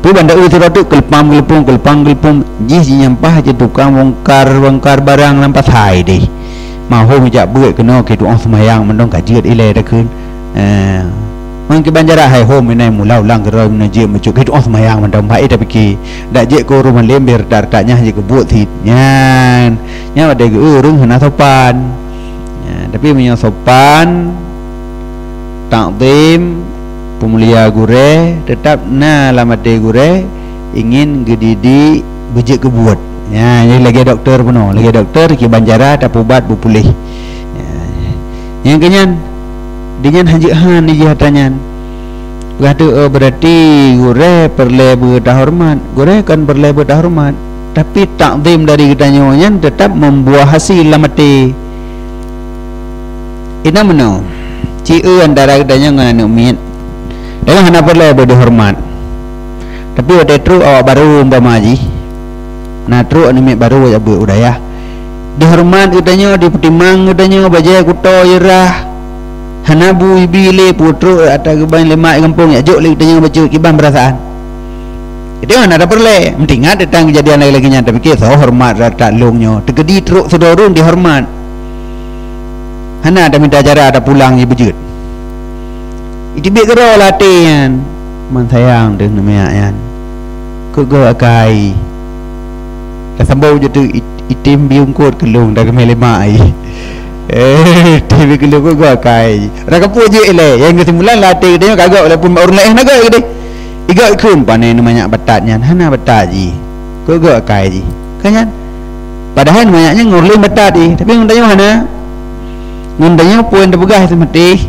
Peue ban ta-eu sidroe teuk keuleupam-keuleupum, keuleupam-keuleupum, jih jinyampah cit tukang bongkar-bongkar barang lam pasai deh. Mahom jak beuet keunoe keu tuoh seumayang mantong ka jeuet ilée takheun. Eh, ngon kiban jarak hai hom inai mula ulang keudroe meunajeuet meucok keu tuoh seumayang mantong. Bah, eh, tapike, dak jeuet keu ureuëng malém beh reutak-reutak nyan jeuet keu buet cit. Nyan, nyan watée geu ureuëng hana sopan. Ya, tapi meunyoe sopan, takzim, peumulia gurée, teutap na lam até gurée ingin geudidik beujeuet keu buet. Ya, jadi lagée dokto bunoe, lagée dokto kiban cara tapeuubat beupuléh. Ya. Nyang keunyan, dinyan hanjeuet han jih atra nyan. Peugah tu, oh, berarti gurée peureulée beutahoreumat. Gurée kon peureulée beutahoreumat, tapi takzim dari geutanyoe nyan teutap membuah hasil lam até. Inan meunoe, ci-e antara geutanyoe ngon aneuëk miet. Tanyoe hana peureulée beudihoreumat. Tapi watée trok awak barô umpama jih, na trok aneuëk miet barô jak beuet u dayah, dihoreumat geutanyoe, dipeutimang geutanyoe, bajée kuto, jeurah, hana bu ibi lé, peutrok atra geuban lé mak gampông, jak jok lé geutanyoe bacut, kiban peurasaan. Itu hana tapeureulée. Meutingat teuntang keujadian lagée-lagée nyan, tapike soe horeumat rata lôn nyoe. Teukeudi trok sidroe ureuëng dihoreumat. Hana taminta cara tapulang jibeujeuet. Iteubiet keudroe lam até nyan. Man sayang teuh neumiak nyan. Keu goe akai. Tasambong jeuet teuh it-, item biungkot keu lôn dak geumé lé mak ai. Eh, item biungkot keu goe akai. Rak kapuet jeuet ilée. Nyang keusimulan lam até geutanyoe ka goe walaupun bak ureuëng laén na goe geude. Igoe kheun pane neumanyak batat nyan hana batat jih. Keu goe akai jih. Ka nyan. Padahai manyak nyan ngon lé batat jih, tapi ngon tanyoe hana. Ngon tanyoe peue nyang teupeugah teumatéh,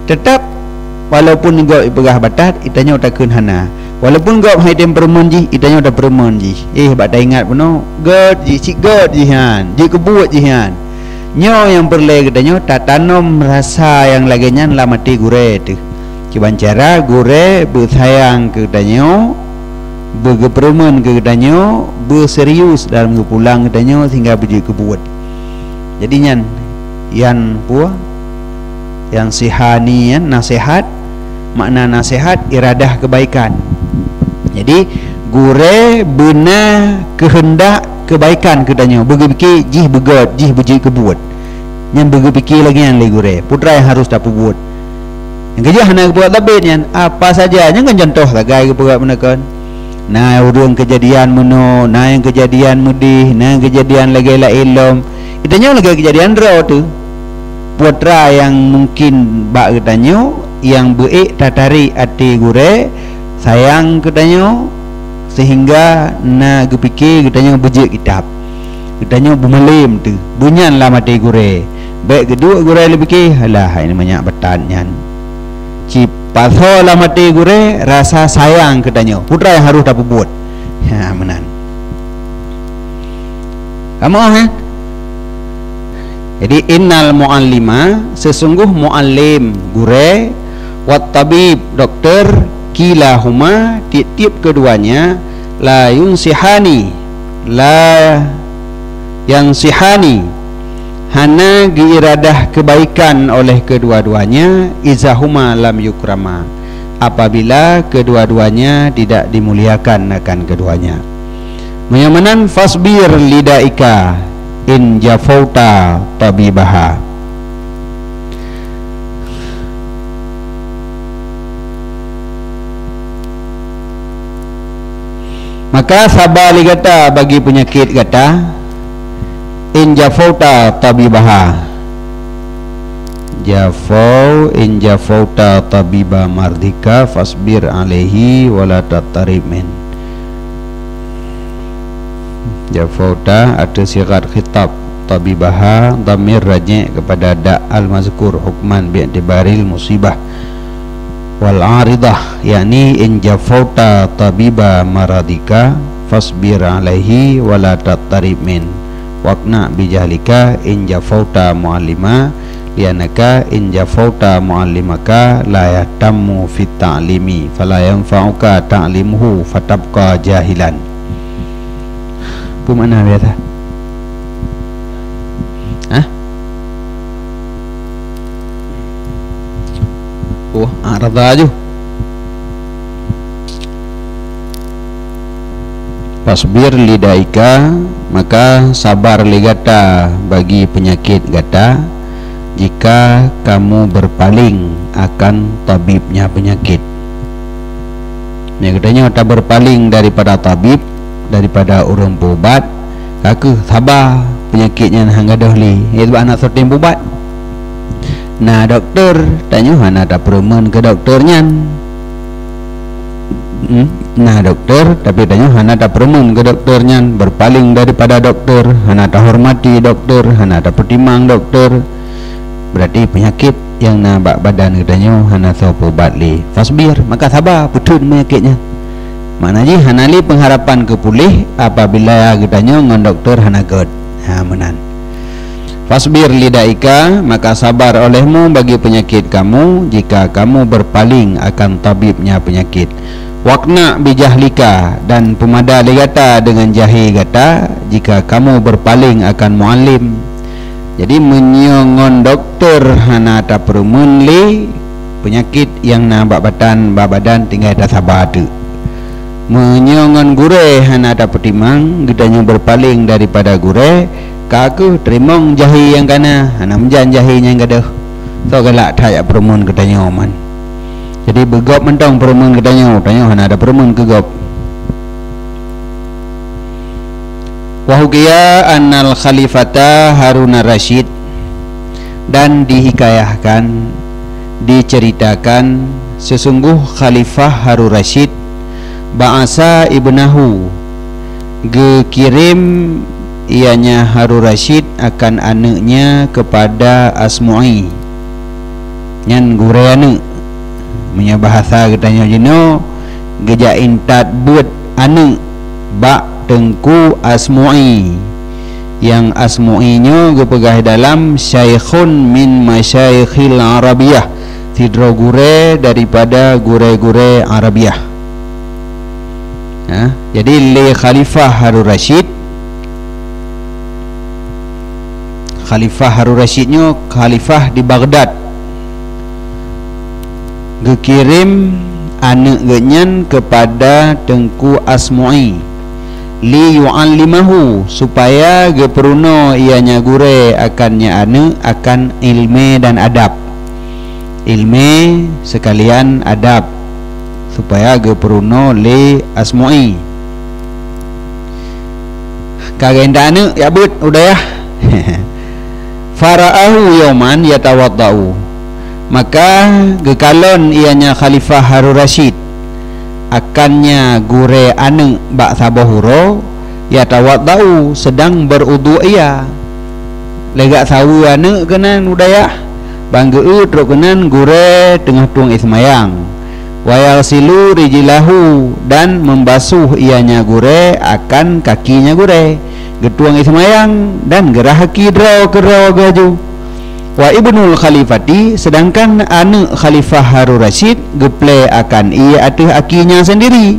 teutap walaupun gob ipeugah batat, itanyoe takheun hana. Walaupun gob hai tem peureumeun jih, itanyoe tapeureumeun jih. Eh, bak taingat bunoe, göt jih, cit göt jih nyan, jeuet keu buet jih nyan. Nyoe nyang peureulée geutanyoe tatanom rasa nyang lagée nyan lam até gurée teuh. Kiban cara gurée beusayang keu tanyoe, beugeupeureumeun keu tanyoe, beuserius dalam geupulang geutanyoe sehingga beujeuet keu buet. Jadi nyan, yan peue? Yan sihani nyan, nasihat, makna nasihat, iradah kebaikan. Jadi, gurée beuna keuheundak kebaikan keu tanyoe, beugeupike jih beugöt, jih beujeuet keu buet. Nyan beugeupike lagée nyan lé gurée, peue teuma nyang harôh tapeubuet. Nyang keujeuet hana geupeugah sabé nyan, apa saja, nyan kan contoh sagai geupeugah meuneukon. Na ureuëng keujadian meunoe, na nyang keujadian meudeh, na nyang keujadian lagée laén lom. Geutanyoe lagée keujadian droe teuh. Peue teuma nyang mungkin bak geutanyoe, nyang beuék tatarék até gurée, sayang keu tanyoe, sehingga na geupike geutanyoe beujeuet kitab. Geutanyoe beumalém teuh, beunyan lam até gurée. Bék geuduek gurée leubeh keh, alah, hai manyak batat nyan. Cipasoe lam até gurée rasa sayang keu tanyoe. Peue teuma nyang harôh tapeubuet. Ha, meunan. Kamoe, eh? Jadi, innal mu'allima, sesungguh muallim, gurée, wat tabib, doktor, kilahuma, tieb-tieb keduanya, la yunsihani, la yansihani, hana geuiradah kebaikan oleh kedua-duanya, izahuma lam yukrama, apabila kedua-duanya tidak dimuliakan akan keduanya. Meunyoe meunan, fasbir lidaika in jafauta tabibaha. Maka saba lé gata bagi peunyakét gata, in jafauta tabibaha. Jafau, in jafauta tabiba mardika fasbir alaihi wala tattarib min. Jafauta ateueh sigat khitab, tabibaha, dhamir rajik kepada da al-mazkur hukman bi'tibaril musibah wal aridah, yakni in jafauta tabiba maradika fasbir alaihi wala tattarib min, waqna bijahlika in jafauta muallima, liannaka in jafauta muallimaka la yahtammu fit ta'limi, fala yanfa'uka ta'limuhu fatabqa jahilan. Peue makna biasa? Hah? Oh, arada ju. Fasbir lidaika, maka sabar lé gata bagi peunyakét gata, jika kamu berpaling akan tabibnya peunyakét. Nyan geutanyoe tabeurpaléng daripada tabib, daripada ureuëng peuubat, ka kheueh saba peunyakét nyan han gadôh lé, sabab hana soe tém peuubat. Na dokto, tanyoe hana tapeureumeun keu dokto nyan. Hmm, na dokto, tapi tanyoe hana tapeureumeun keu dokto nyan, beurpaléng daripada dokto, hana tahormati dokto, hana tapeutimang dokto. Berarti peunyakét nyang na bak badan geutanyoe hana soe peuubat lé. Fasbir, maka saba peutheun peunyakét nyan. Makna jih hana lé pengharapan keu puléh apabila geutanyoe ngon dokto hana gét. Ha, meunan. Fasbir lidaika, maka sabar olehmu bagi penyakit kamu, jika kamu berpaling akan tabibnya penyakit. Waqna bijahlika, dan peumada lé gata deungon jahé gata, jika kamu berpaling akan muallim. Jadi, meunyoe ngon dokto hana tapeureumeun lé peunyakét nyang na bak batan, bak badan, tinggai tasaba teuk. Meunyoe ngon gurée hana tapeutimang, geutanyoe beurpaléng daripada gurée, ka kheueh teurimong jahé nyang kana, hana meujan jahé nyang gadôh. Soe galak that jak peureumeun geutanyoe man. Jadi, beugob mantong peureumeun geutanyoe, tanyoe hana tapeureumeun keu gob. Wahukiya annal khalifata Harun Rasyid, dan dihikayahkan, diceritakan, sesungguh Khalifah Harun Rasyid, ba'asa ibnahu, geukirém ianya Harun Rasyid akan aneuëknya kepada Asmu'i. Nyan gurée aneuëk. Meunyoe bahasa geutanyoe jinoe, geujak intat buet aneuëk bak Teungku Asmu'i. Nyang Asmu'i nyoe geupeugah dalam syaikhun min masyaikhil Arabiyah, sidroe gurée daripada gurée-gurée Arabiyah. Ha, jadi lé Khalifah Harun Rasyid, Khalifah Harun Rasyid nyoe khalifah di Baghdad. Geukirém aneuëk geuhnyan keupada Teungku Asmu'i, li yu'allimahu, supaya geupeurunoe ianya gurée akan nyan aneuëk akan iéleumé dan adab. Iéleumé seukalian adab, supaya geupeurunoe lé Asmu'i. Ka geuintat aneuëk jak beuet u dayah. Fara'ahu yauman yatawadda'u. Maka geukalon ianya Khalifah Harun Rasyid akan nyan gurée aneuëk bak saboh uroe, Yatawaddau, sedang berudu ia. Lagak saweue aneuëk keunan u dayah, ban geu-eu trok keunan gurée teungoh tueng ie seumayang. Wa yaghsilu rijlahu, dan membasuh ianya gurée akan kakinya gurée. Geutueng ie seumayang dan geurah aki droe keudroe geuh aju. Wa ibnul khalifati, sedangkan aneuëk Khalifah Harun Rasyid geuplée akan ie ateueh akinya sendiri.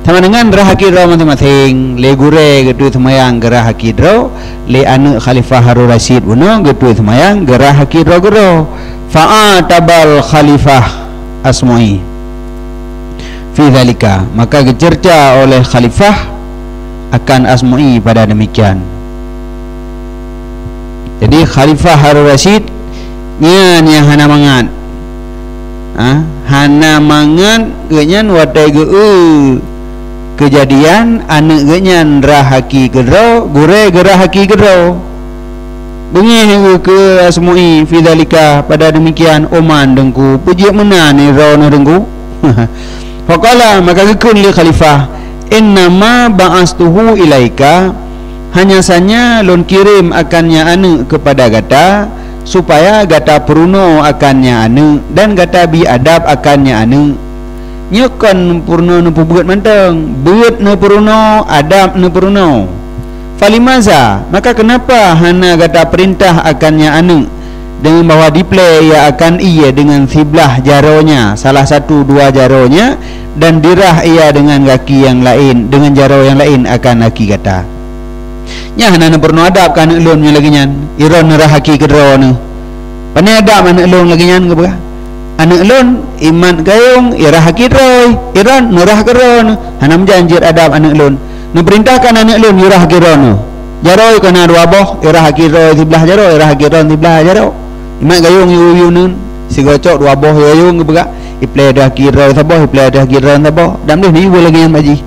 Sama dengan rah aki droe maséng-maséng, lé gurée geutueng seumayang geurah aki droe, lé aneuëk Khalifah Harun Rasyid bunoe geutueng seumayang geurah aki droe keudroe. Fa'atabal Khalifah Asma'i fi dzalika, maka geuceurca oleh Khalifah akan Asma'i pada demikian. Jadi Khalifah Harun Rasyid nyan nyang hana mangat. Ha? Hana mangat geuhnyan watée geu-eu keujadian aneuëk geuhnyan rah aki keudroe, gurée geurah aki keudroe. Beungéh geuh keu Asma'i fi dzalika, pada demikian, "O man Teungku, peujeuet meunan droeneuh Teungku?" Faqala, maka geukheun lé Khalifah, "Innama ba'astuhu ilaika, hanya sanya lôn kirém akan nyan aneuëk keupada gata, supaya gata peurunoe akan nyan aneuëk dan gata bi adab akan nyan aneuëk." Nyoe kon peurunoe neupeubuet mantong, beuet neupeurunoe, adab neupeurunoe. Falimaza, maka keunapa hana gata peurintah akan nyan aneuëk, deungon bahwa diplée ia akan ie deungon siblah jaroe nyan, salah satu dua jaroe nyan, dan dirah ia deungon gaki nyang laén, deungon jaroe nyang laén akan aki gata? Nyan hana neupeurunoe adab keu aneuëk lôn nyoe lagée nyan, ie droeneuh rah aki keudroe neuh. Pane adab aneuëk lôn lagée nyan geupeugah? Aneuëk lôn, imat gayong, ie rah aki droe, ie droeneuh rah keudroe neuh. Hana meujan jeuet adab aneuëk lôn. Neupeurintahkan aneuëk lôn ie rah aki droeneuh. Jaroe keu na dua boh, ie rah aki droe siblah jaroe, ie rah aki droe siblah jaroe. Imat gayong ie uyu neun, sigoe cok dua boh ie gayong geupeugah, iplée ateueh aki droe saboh, iplée ateueh aki droe saboh. Dan deh neuyue lagée nyan bak jih.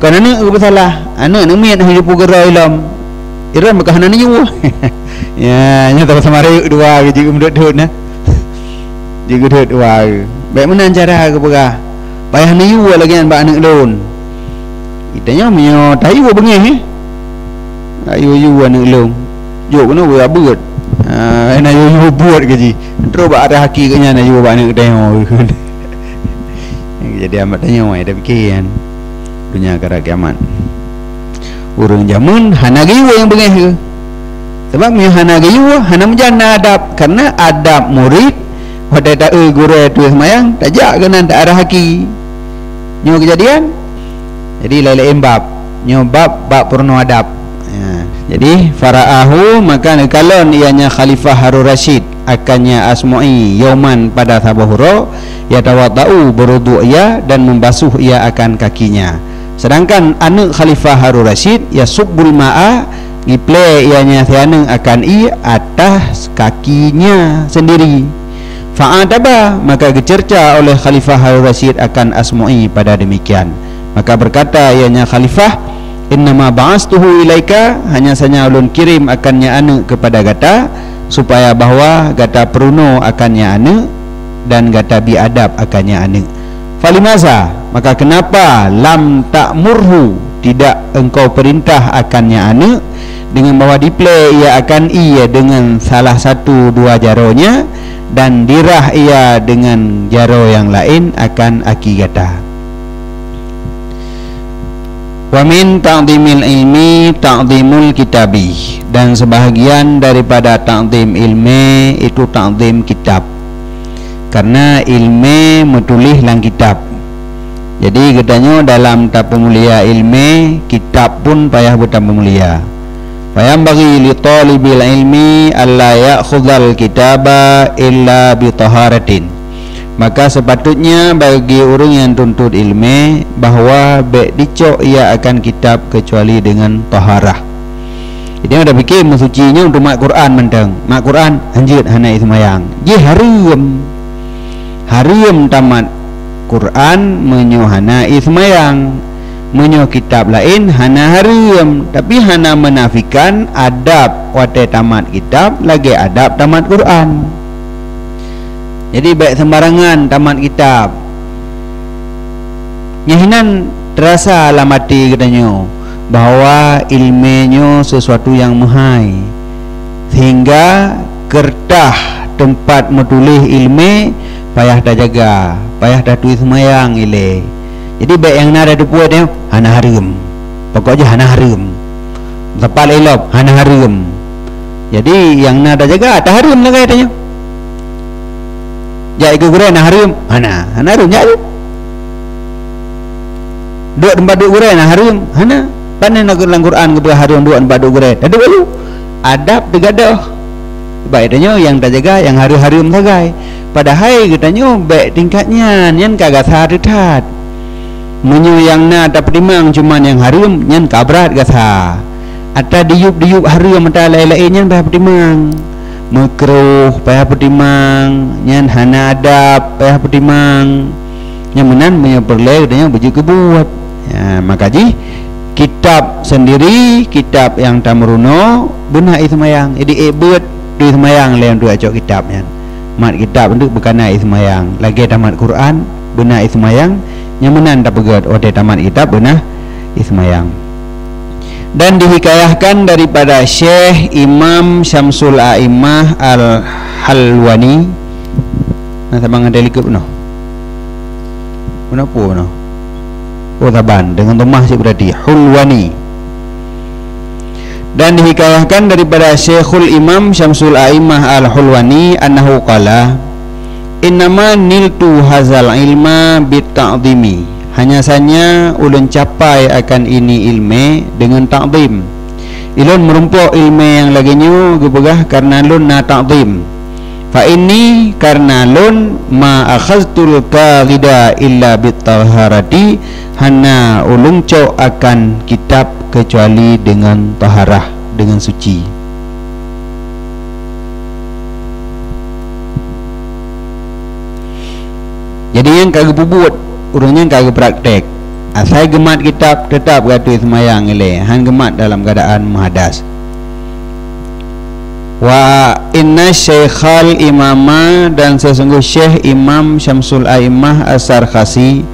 Kon aneuëk geupeusalah, aneuëk neumiet hana jipeugeuroi lom. Ie droeneuh meuka hana neuyue. Ya, nyan sama-sama rayeuk dua geuh jeuet meudot-dot na. Jeuet geudot dua geuh. Bék meunan cara geupeugah, payah neuyue lagée nyan bak aneuëk lôn. Geutanyoe meunyoe tayue beungéh, eh? Ayue-yue aneuëk lôn. Jok keunoe beuet-beuet. Ah, na yue-yue buet keu jih. Trok bak arah aki geuhnyan ayue bak aneuëk geutanyoe. Jadi amat tanyoe, eh, tapiké nyan. Donya akhirat kiamat. Ureuëng jameun hana geuyue nyang beungéh geuh. Sabab meunyoe hana geuyue, hana meujan na adab. Karena adab murit, watée ta-eu gurée tueng seumayang, tajak keunan ta arah aki. Nyoe keujadian. Jadi laén-laén bab. Nyoe bab, bab peurunoe adab. Ya. Jadi, fara'ahu, maka neukalon ianya Khalifah Harun Rasyid akan nyan Asma'i yauman pada saboh uroe, yatawaddau, beuruduk ia dan membasuh ia akan kakinya. Sedangkan aneuëk Khalifah Harun Rasyid, yasubbul ma'a, jiplée ianya si aneuëk akan ie atas kakinya sendiri. Fa'ataba, maka geuceurca oleh Khalifah Harun Rasyid akan Asma'i pada demikian. Maka berkata ianya Khalifah, "Innama ba'astuhu ilaika, hanya sanya ulôn kirém akan nyan aneuëk keupada gata, supaya bahwa gata peurunoe akan nyan aneuëk dan gata bi adab akan nyan aneuëk." Falimaza, maka keunapa, lam ta'murhu, tidak engkau peurintah akan nyan aneuëk, deungon bahwa diplée ia akan ie deungon salah satu dua jaroe nyan, dan dirah ia deungon jaroe nyang laén akan aki gata? Wa min ta'zimil ilmi ta'zimul kitabi, dan sebahagian daripada ta'zim ilmé itu ta'zim kitab. Karena ilmé meutuléh lam kitab. Jadi geutanyoe dalam tapeumulia ilmé, kitab pun payah beutapeumulia. Fayanbaghi li talibil ilmi alla ya'khudhal kitaba illa bi taharatin. Maka sepatutnya bagi ureuëng nyang tuntut ilmé bahwa bék dicok ia akan kitab keucuali deungon taharah. Jadi, anda pikir meusuci nyoe untuk mat Quran mantong. Mat Quran hanjeuet hana ie seumayang. Jih hareuem. Hareuem tamat Quran meunyoe hana ie seumayang. Meunyoe kitab laén hana hareuem, tapi hana menafikan adab watée tamat kitab lagée adab tamat Quran. Jadi, bék sembarangan tamat kitab. Nyoe hinan teurasa lam até geutanyoe, bahwa ileumé nyoe sesuatu nyang meuhai, sehingga keureutas teumpat meutuléh ileumé payah tajaga, payah taturi seumayang ilée. Jadi, bék nyang na tateupeue nyoe hana hareuem. Pokok jih hana hareuem. Teumpat ilop hana hareuem. Jadi, nyang na tajaga, tahareuem lagée tanyoe. Jak keu gurée na hareuem? Hana, hana hareuem, jak keu. Duek teumpat duek gurée na hareuem? Hana. Pane na lam Quran geupeugah hareuem duek teumpat duek gurée? Taduek balu. Adab teugadôh. Bak tanyoe nyang tajaga nyang hareuem-hareuem sagai. Padahai geutanyoe bék tingkat nyan, nyan ka gasa teutat. Meunyoe nyang na tapeutimang cuma nyang hareuem, nyan ka brat gasa. Ata diyueb-diyueb hareuem ata laén-laén nyan payah peutimang. Meukruh payah peutimang, nyan hana adab payah peutimang. Nyang meunan meunyoe peureulée geutanyoe beujeuet keu buet. Ya, maka jih kitab sendiri, kitab nyang tameurunoe beuna ie seumayang. Jadi ék beuet turi seumayang lé nyang turi cok kitab nyan. Mat kitab untuk beukana ie seumayang. Lagée tamat Quran beuna ie seumayang, nyang meunan tapeugét watée tamat kitab beuna ie seumayang. Dan dihikayahkan daripada Syekh Imam Syamsul A'immah Al-Halwani. Nah, sama ngon likot noh. Kenapa noh? Oh, saban dengan domah cit berarti Hulwani. Dan dihikayahkan daripada Syekhul Imam Syamsul A'immah Al-Hulwani annahu qala, "Innama niltu hazal ilma bit ta'zimi." Hanya saja ulôn capai akan ini ilmé dengan takzim. Ilôn meurumpok ilmé nyang lagée nyoe geupeugah karena lôn na takzim. Fa inni, karena lôn, ma akhaztul kaghida illa bit taharati, hana ulôn cok akan kitab kecuali dengan taharah, dengan suci. Jadi nyang ka geupeubuet, ureuëng nyang ka geupraktek. Asai geumat kitab, teutap geuatui seumayang ilée, han geumat dalam keuadaan meuhadas. Wa inna syaikhal imama, dan sesungguh Syekh Imam Syamsul A'immah As-Sarkhasi,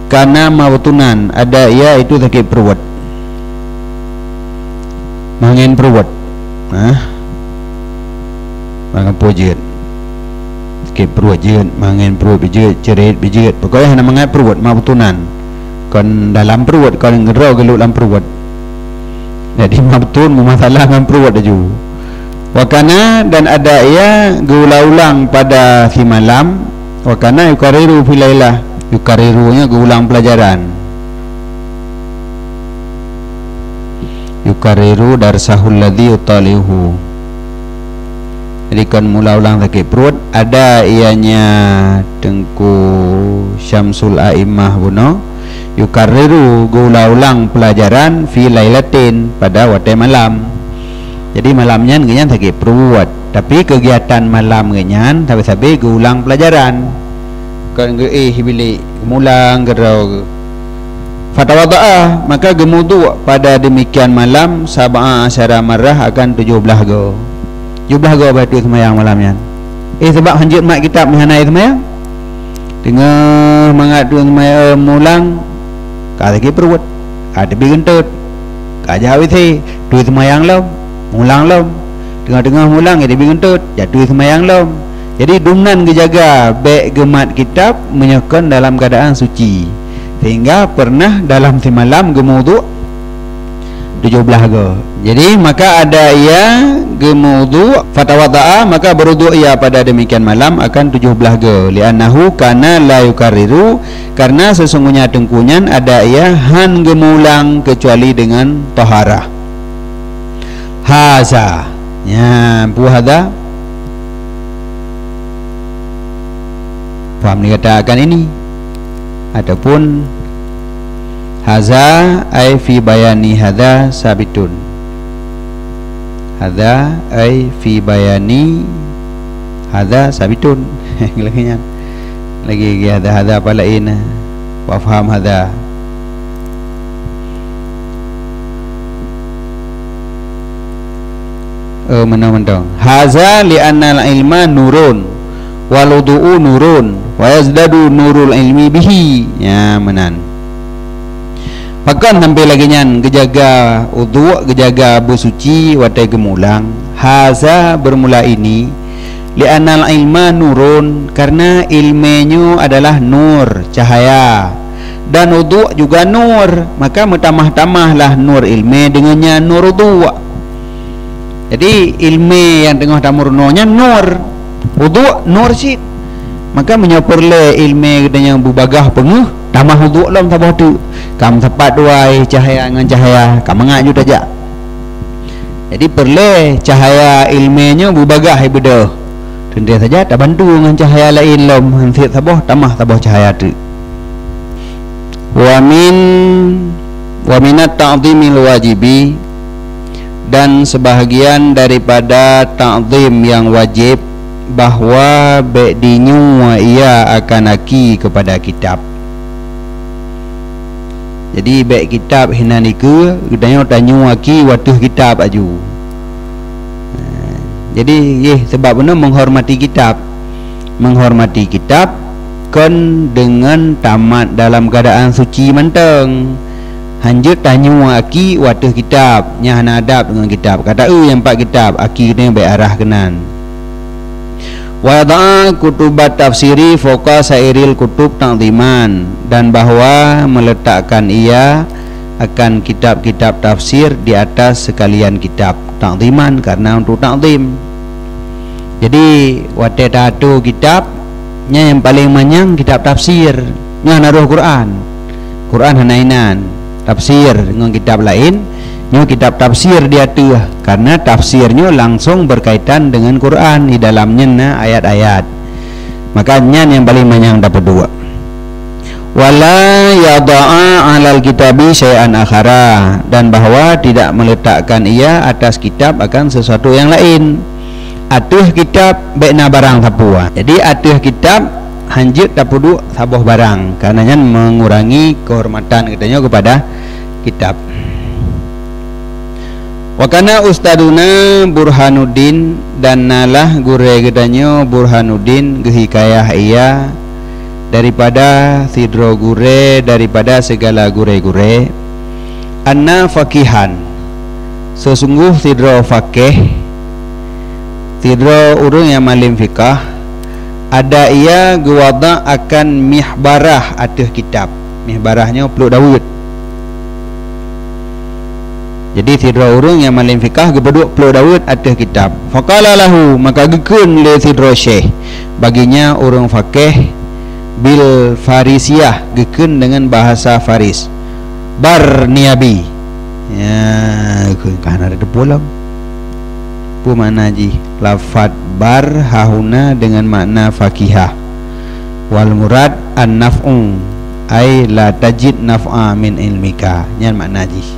kana mabtunan, ada ia itu sakit perut. Mangen perut. Hah? Mangen perut jeuet. Sakit perut jeuet, mangen perut bijeuet, cerit bijeuet. Pokoknya hana mangat perut, mabtunan. Kon dalam perut, kon geudroe geulok lam perut. Jadi mabtun meumasalah ngon perut laju. Wa kana, dan ada ia geuulang-ulang pada simalam. Wa kana yukarriru fi lailah. Yukarrirunya geuulang pelajaran. Yukarriru darsahul ladzi yutali'uhu. Jadi kon meuulang-ulang sakit perut, ada ianya Teungku Syamsul A'immah bunoe, yukarriru geuulang-ulang pelajaran fi lailatin, pada watée malam. Jadi malam nyan geuhnyan sakit perut, tapi kegiatan malam geuhnyan sabe-sabe geuulang pelajaran. Kon geuéh bilék, geuulang keudroe. Fatawada'a, maka geumudu pada demikian malam, sab'a asyara marrah, akan tujoh blaih goe. Tujoh blaih goe bak atui seumayang malam nyan. Eh, sabab hanjeuet mat kitab meuhana ie seumayang. Teungoh mangat atui seumayang, eh, mulang, ka sakét pruet, ka teubi geuntot, ka jak WC, atui seumayang lom, mulang lom. Teungoh-teungoh mulang, ka teubi geuntot, jak atui seumayang lom. Jadi, dumnan geujaga bék geumat kitab meunyoe kon dalam keuadaan suci, sehingga peureunah dalam simalam geumudu tujoh blaih goe. Jadi, maka ada ia geumudu, fatawada'a, maka berudu ia pada demikian malam akan tujoh blaih goe. Li'annahu kana la yukarriru, karena sesungguhnya teungku nyan ada ia han geumulang kecuali dengan taharah. Haza. Nyan, peue haza? Paham dikatakan ini? Ataupun haza ai fi bayani haza sabitun. Haza ai fi bayani haza sabitun. Lagée nyan. Lagi, lagi haza, haza apa laén? Wa faham haza. Eh, meunan mantong. Haza li annal ilma nurun, wal wudu'u nurun, wa yazdadu nurul ilmi bihi. Ya, meunan. Pakon sampai lagée nyan geujaga uduk, geujaga beusuci watée geumulang? Haza, bermula ini, li'anal ilma nurun, karena ilmu nyoe adalah nur, cahaya. Dan uduk juga nur, maka meutamah-tamahlah nur ilmu dengan nyan nur uduk. Jadi ilmu nyang teungoh tameurunoe nyan nur, uduk nur cit. Maka meunyoe peureulée ilmu geutanyoe beubagaih peungeuh, tamah uduk lom saboh teuk. Ka meusapat dua cahya ngon cahya, ka mangat ju tajak. Jadi peureulée cahya ilmu nyoe beubagaih beudôh. Teuntée saja tabantu ngon cahya laén lom, han sép saboh tamah saboh cahya teuk. Wa min, wa minat ta'zimil wajibi, dan sebahagian daripada ta'zim yang wajib, bahwa bék dinyue ia akan aki kepada kitab. Jadi bék kitab hinan ikeue, geutanyoe tanyue aki wateuh kitab aju. Jadi yeh, sebab beuna menghormati kitab. Menghormati kitab kon deungon tamat dalam keadaan suci mantong. Hanjeuet tanyue aki wateuh kitab, nyan hana adab deungon kitab. Kata eu nyang pat kitab, aki geutanyoe bék arah keunan. Wa yada'a kutubat tafsiri fauqa sairil kutub ta'ziman, dan bahwa meletakkan ia akan kitab-kitab tafsir di atas sekalian kitab, ta'ziman, karena untuk ta'zim. Jadi watée taatô kitab, nyan nyang paleng manyang kitab tafsir, nyan na roh Quran. Quran hana inan, tafsir ngon kitab laén, nyoe kitab tafsir di ateueh, karena tafsir nyoe langsung berkaitan dengan Quran, di dalam nyan na ayat-ayat. Maka nyan nyang paleng manyang tapeuduek. Wala yada'a 'alal kitabi syai'an akhara, dan bahwa tidak meletakkan ia atas kitab akan sesuatu yang lain. Ateueh kitab bék na barang sapeue. Jadi ateueh kitab hanjeuet tapeuduek saboh barang, karena nyan mengurangi kehormatan geutanyoe kepada kitab. Wa kana ustaduna Burhanuddin, dan nalah gurée geutanyoe Burhanuddin, geuhikayah ia daripada sidroe gurée daripada segala gurée-gurée, anna faqihan, seusunggoh sidroe faqih, sidroe ureuëng nyang malem fiqah, ada ia geuwada akan mihbarah ateueh kitab. Mihbarah nyoe pluek daweuet. Jadi sidroe ureuëng nyang malem fiqah geupeuduek pluek daweuet ateueh kitab. Faqala lahu, maka geukheun lé sidroe syekh bagi nyan ureuëng faqih, bil Farisiyah, geukheun deungon bahasa Faris, Barniabi. Ya, geukheun ka hana teupeue lom. Peue makna jih? Lafat bar hahuna deungon makna fakihah. Wal murad an-naf'u, ai la tajid naf'a min ilmika. Nyan makna jih.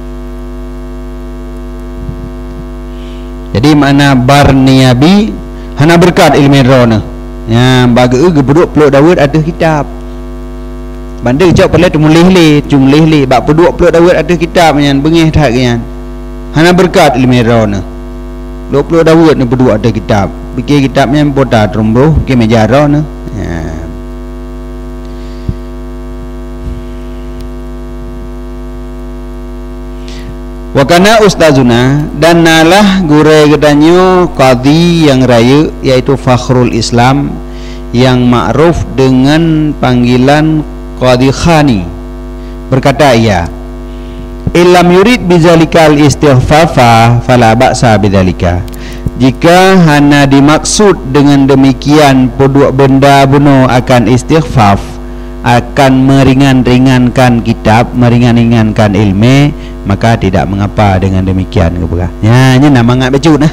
Jadi makna Barniabi, hana beureukat ileumèe droeneuh. Nyan bak geu-, geupeuduek pluek daweuet ateueh kitab. Bandum cok peureulèe teumuléh lé, teumuléh lé, bak peuduek pluek daweuet ateueh kitab nyan, beungèh that geuh nyan. Hana beureukat ileumèe droeneuh. Pluek-pluek daweuet neupeuduek ateueh kitab. Pike kitab nyan bota teurumbroh, pike meuja droeneuh. Nyan. Wa kana ustazuna, dan nalah gurèe geutanyoe qadhi nyang rayeuk, yaitu Fakhrul Islam, nyang ma'ruf deungon panggilan Qadhi Khani. Berkata ia, "Illam yurid bizalikal istikhfafa fala ba'sa bidzalika." Jika hana dimaksud dengan demikian peuduek beunda bunoe akan istikhfaf, akan meringan-ringankan kitab, meringan-ringankan ilmè, maka tidak mengapa dengan demikian, geupeugah. Nyan, nyan na mangat bacut nah.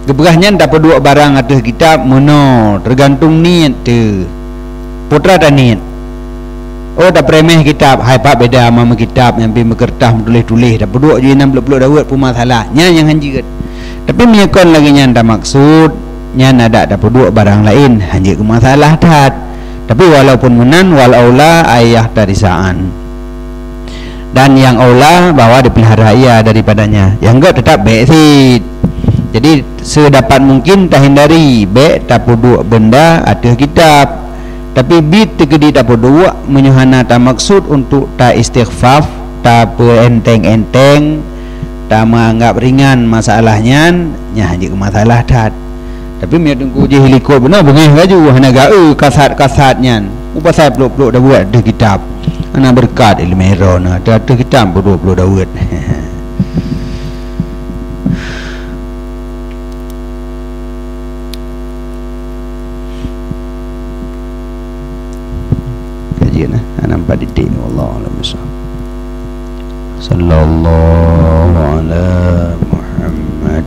Geupeugah nyan tapeuduek barang ateueh kitab meunoe, teugantung niet teuh. Peue treuk taniet. Oh, tapeuremeh kitab, hai pat beda ma meukitab nyang pih meukeureutas meutuléh-tuléh, tapeuduek ju inan pluek-pluek daweuet peue masalah. Nyan nyang hanjeuet. Tapi meunyoe kon lagèe nyan tamaksud, nyan adak tapeuduek barang laén, hanjeuet keu masalah that. Tapi walaupun meunan, wal aula an yahtarisa an. Dan nyang aula bahwa dipeulihara ia daripadanya. Nyang göt teutap bèk cit. Jadi, sedapat mungkin tahindari bèk tapeuduek beunda ateueh kitab. Tapi bit teukeudi tapeuduek meunyoe hana tamaksud untuk ta-istikhfaf, tapeuenteng-enteng, tameuanggab ringan masalah nyan, nyan jeuet keu masalah that. Tapi meunyoe Teungku jih likot bunoe, beungéh laju, hana geu-eu kasat-kasat nyan. Mupasai plôk-plôk Daud ateueh kitab. Hana beureukat ileumèe droeneuh, ateueh kitab plôk-plôk Daud. Kajian, eh? Hana empat titik. Wallahu a'lam bishawab. Sallallahu ala Muhammad.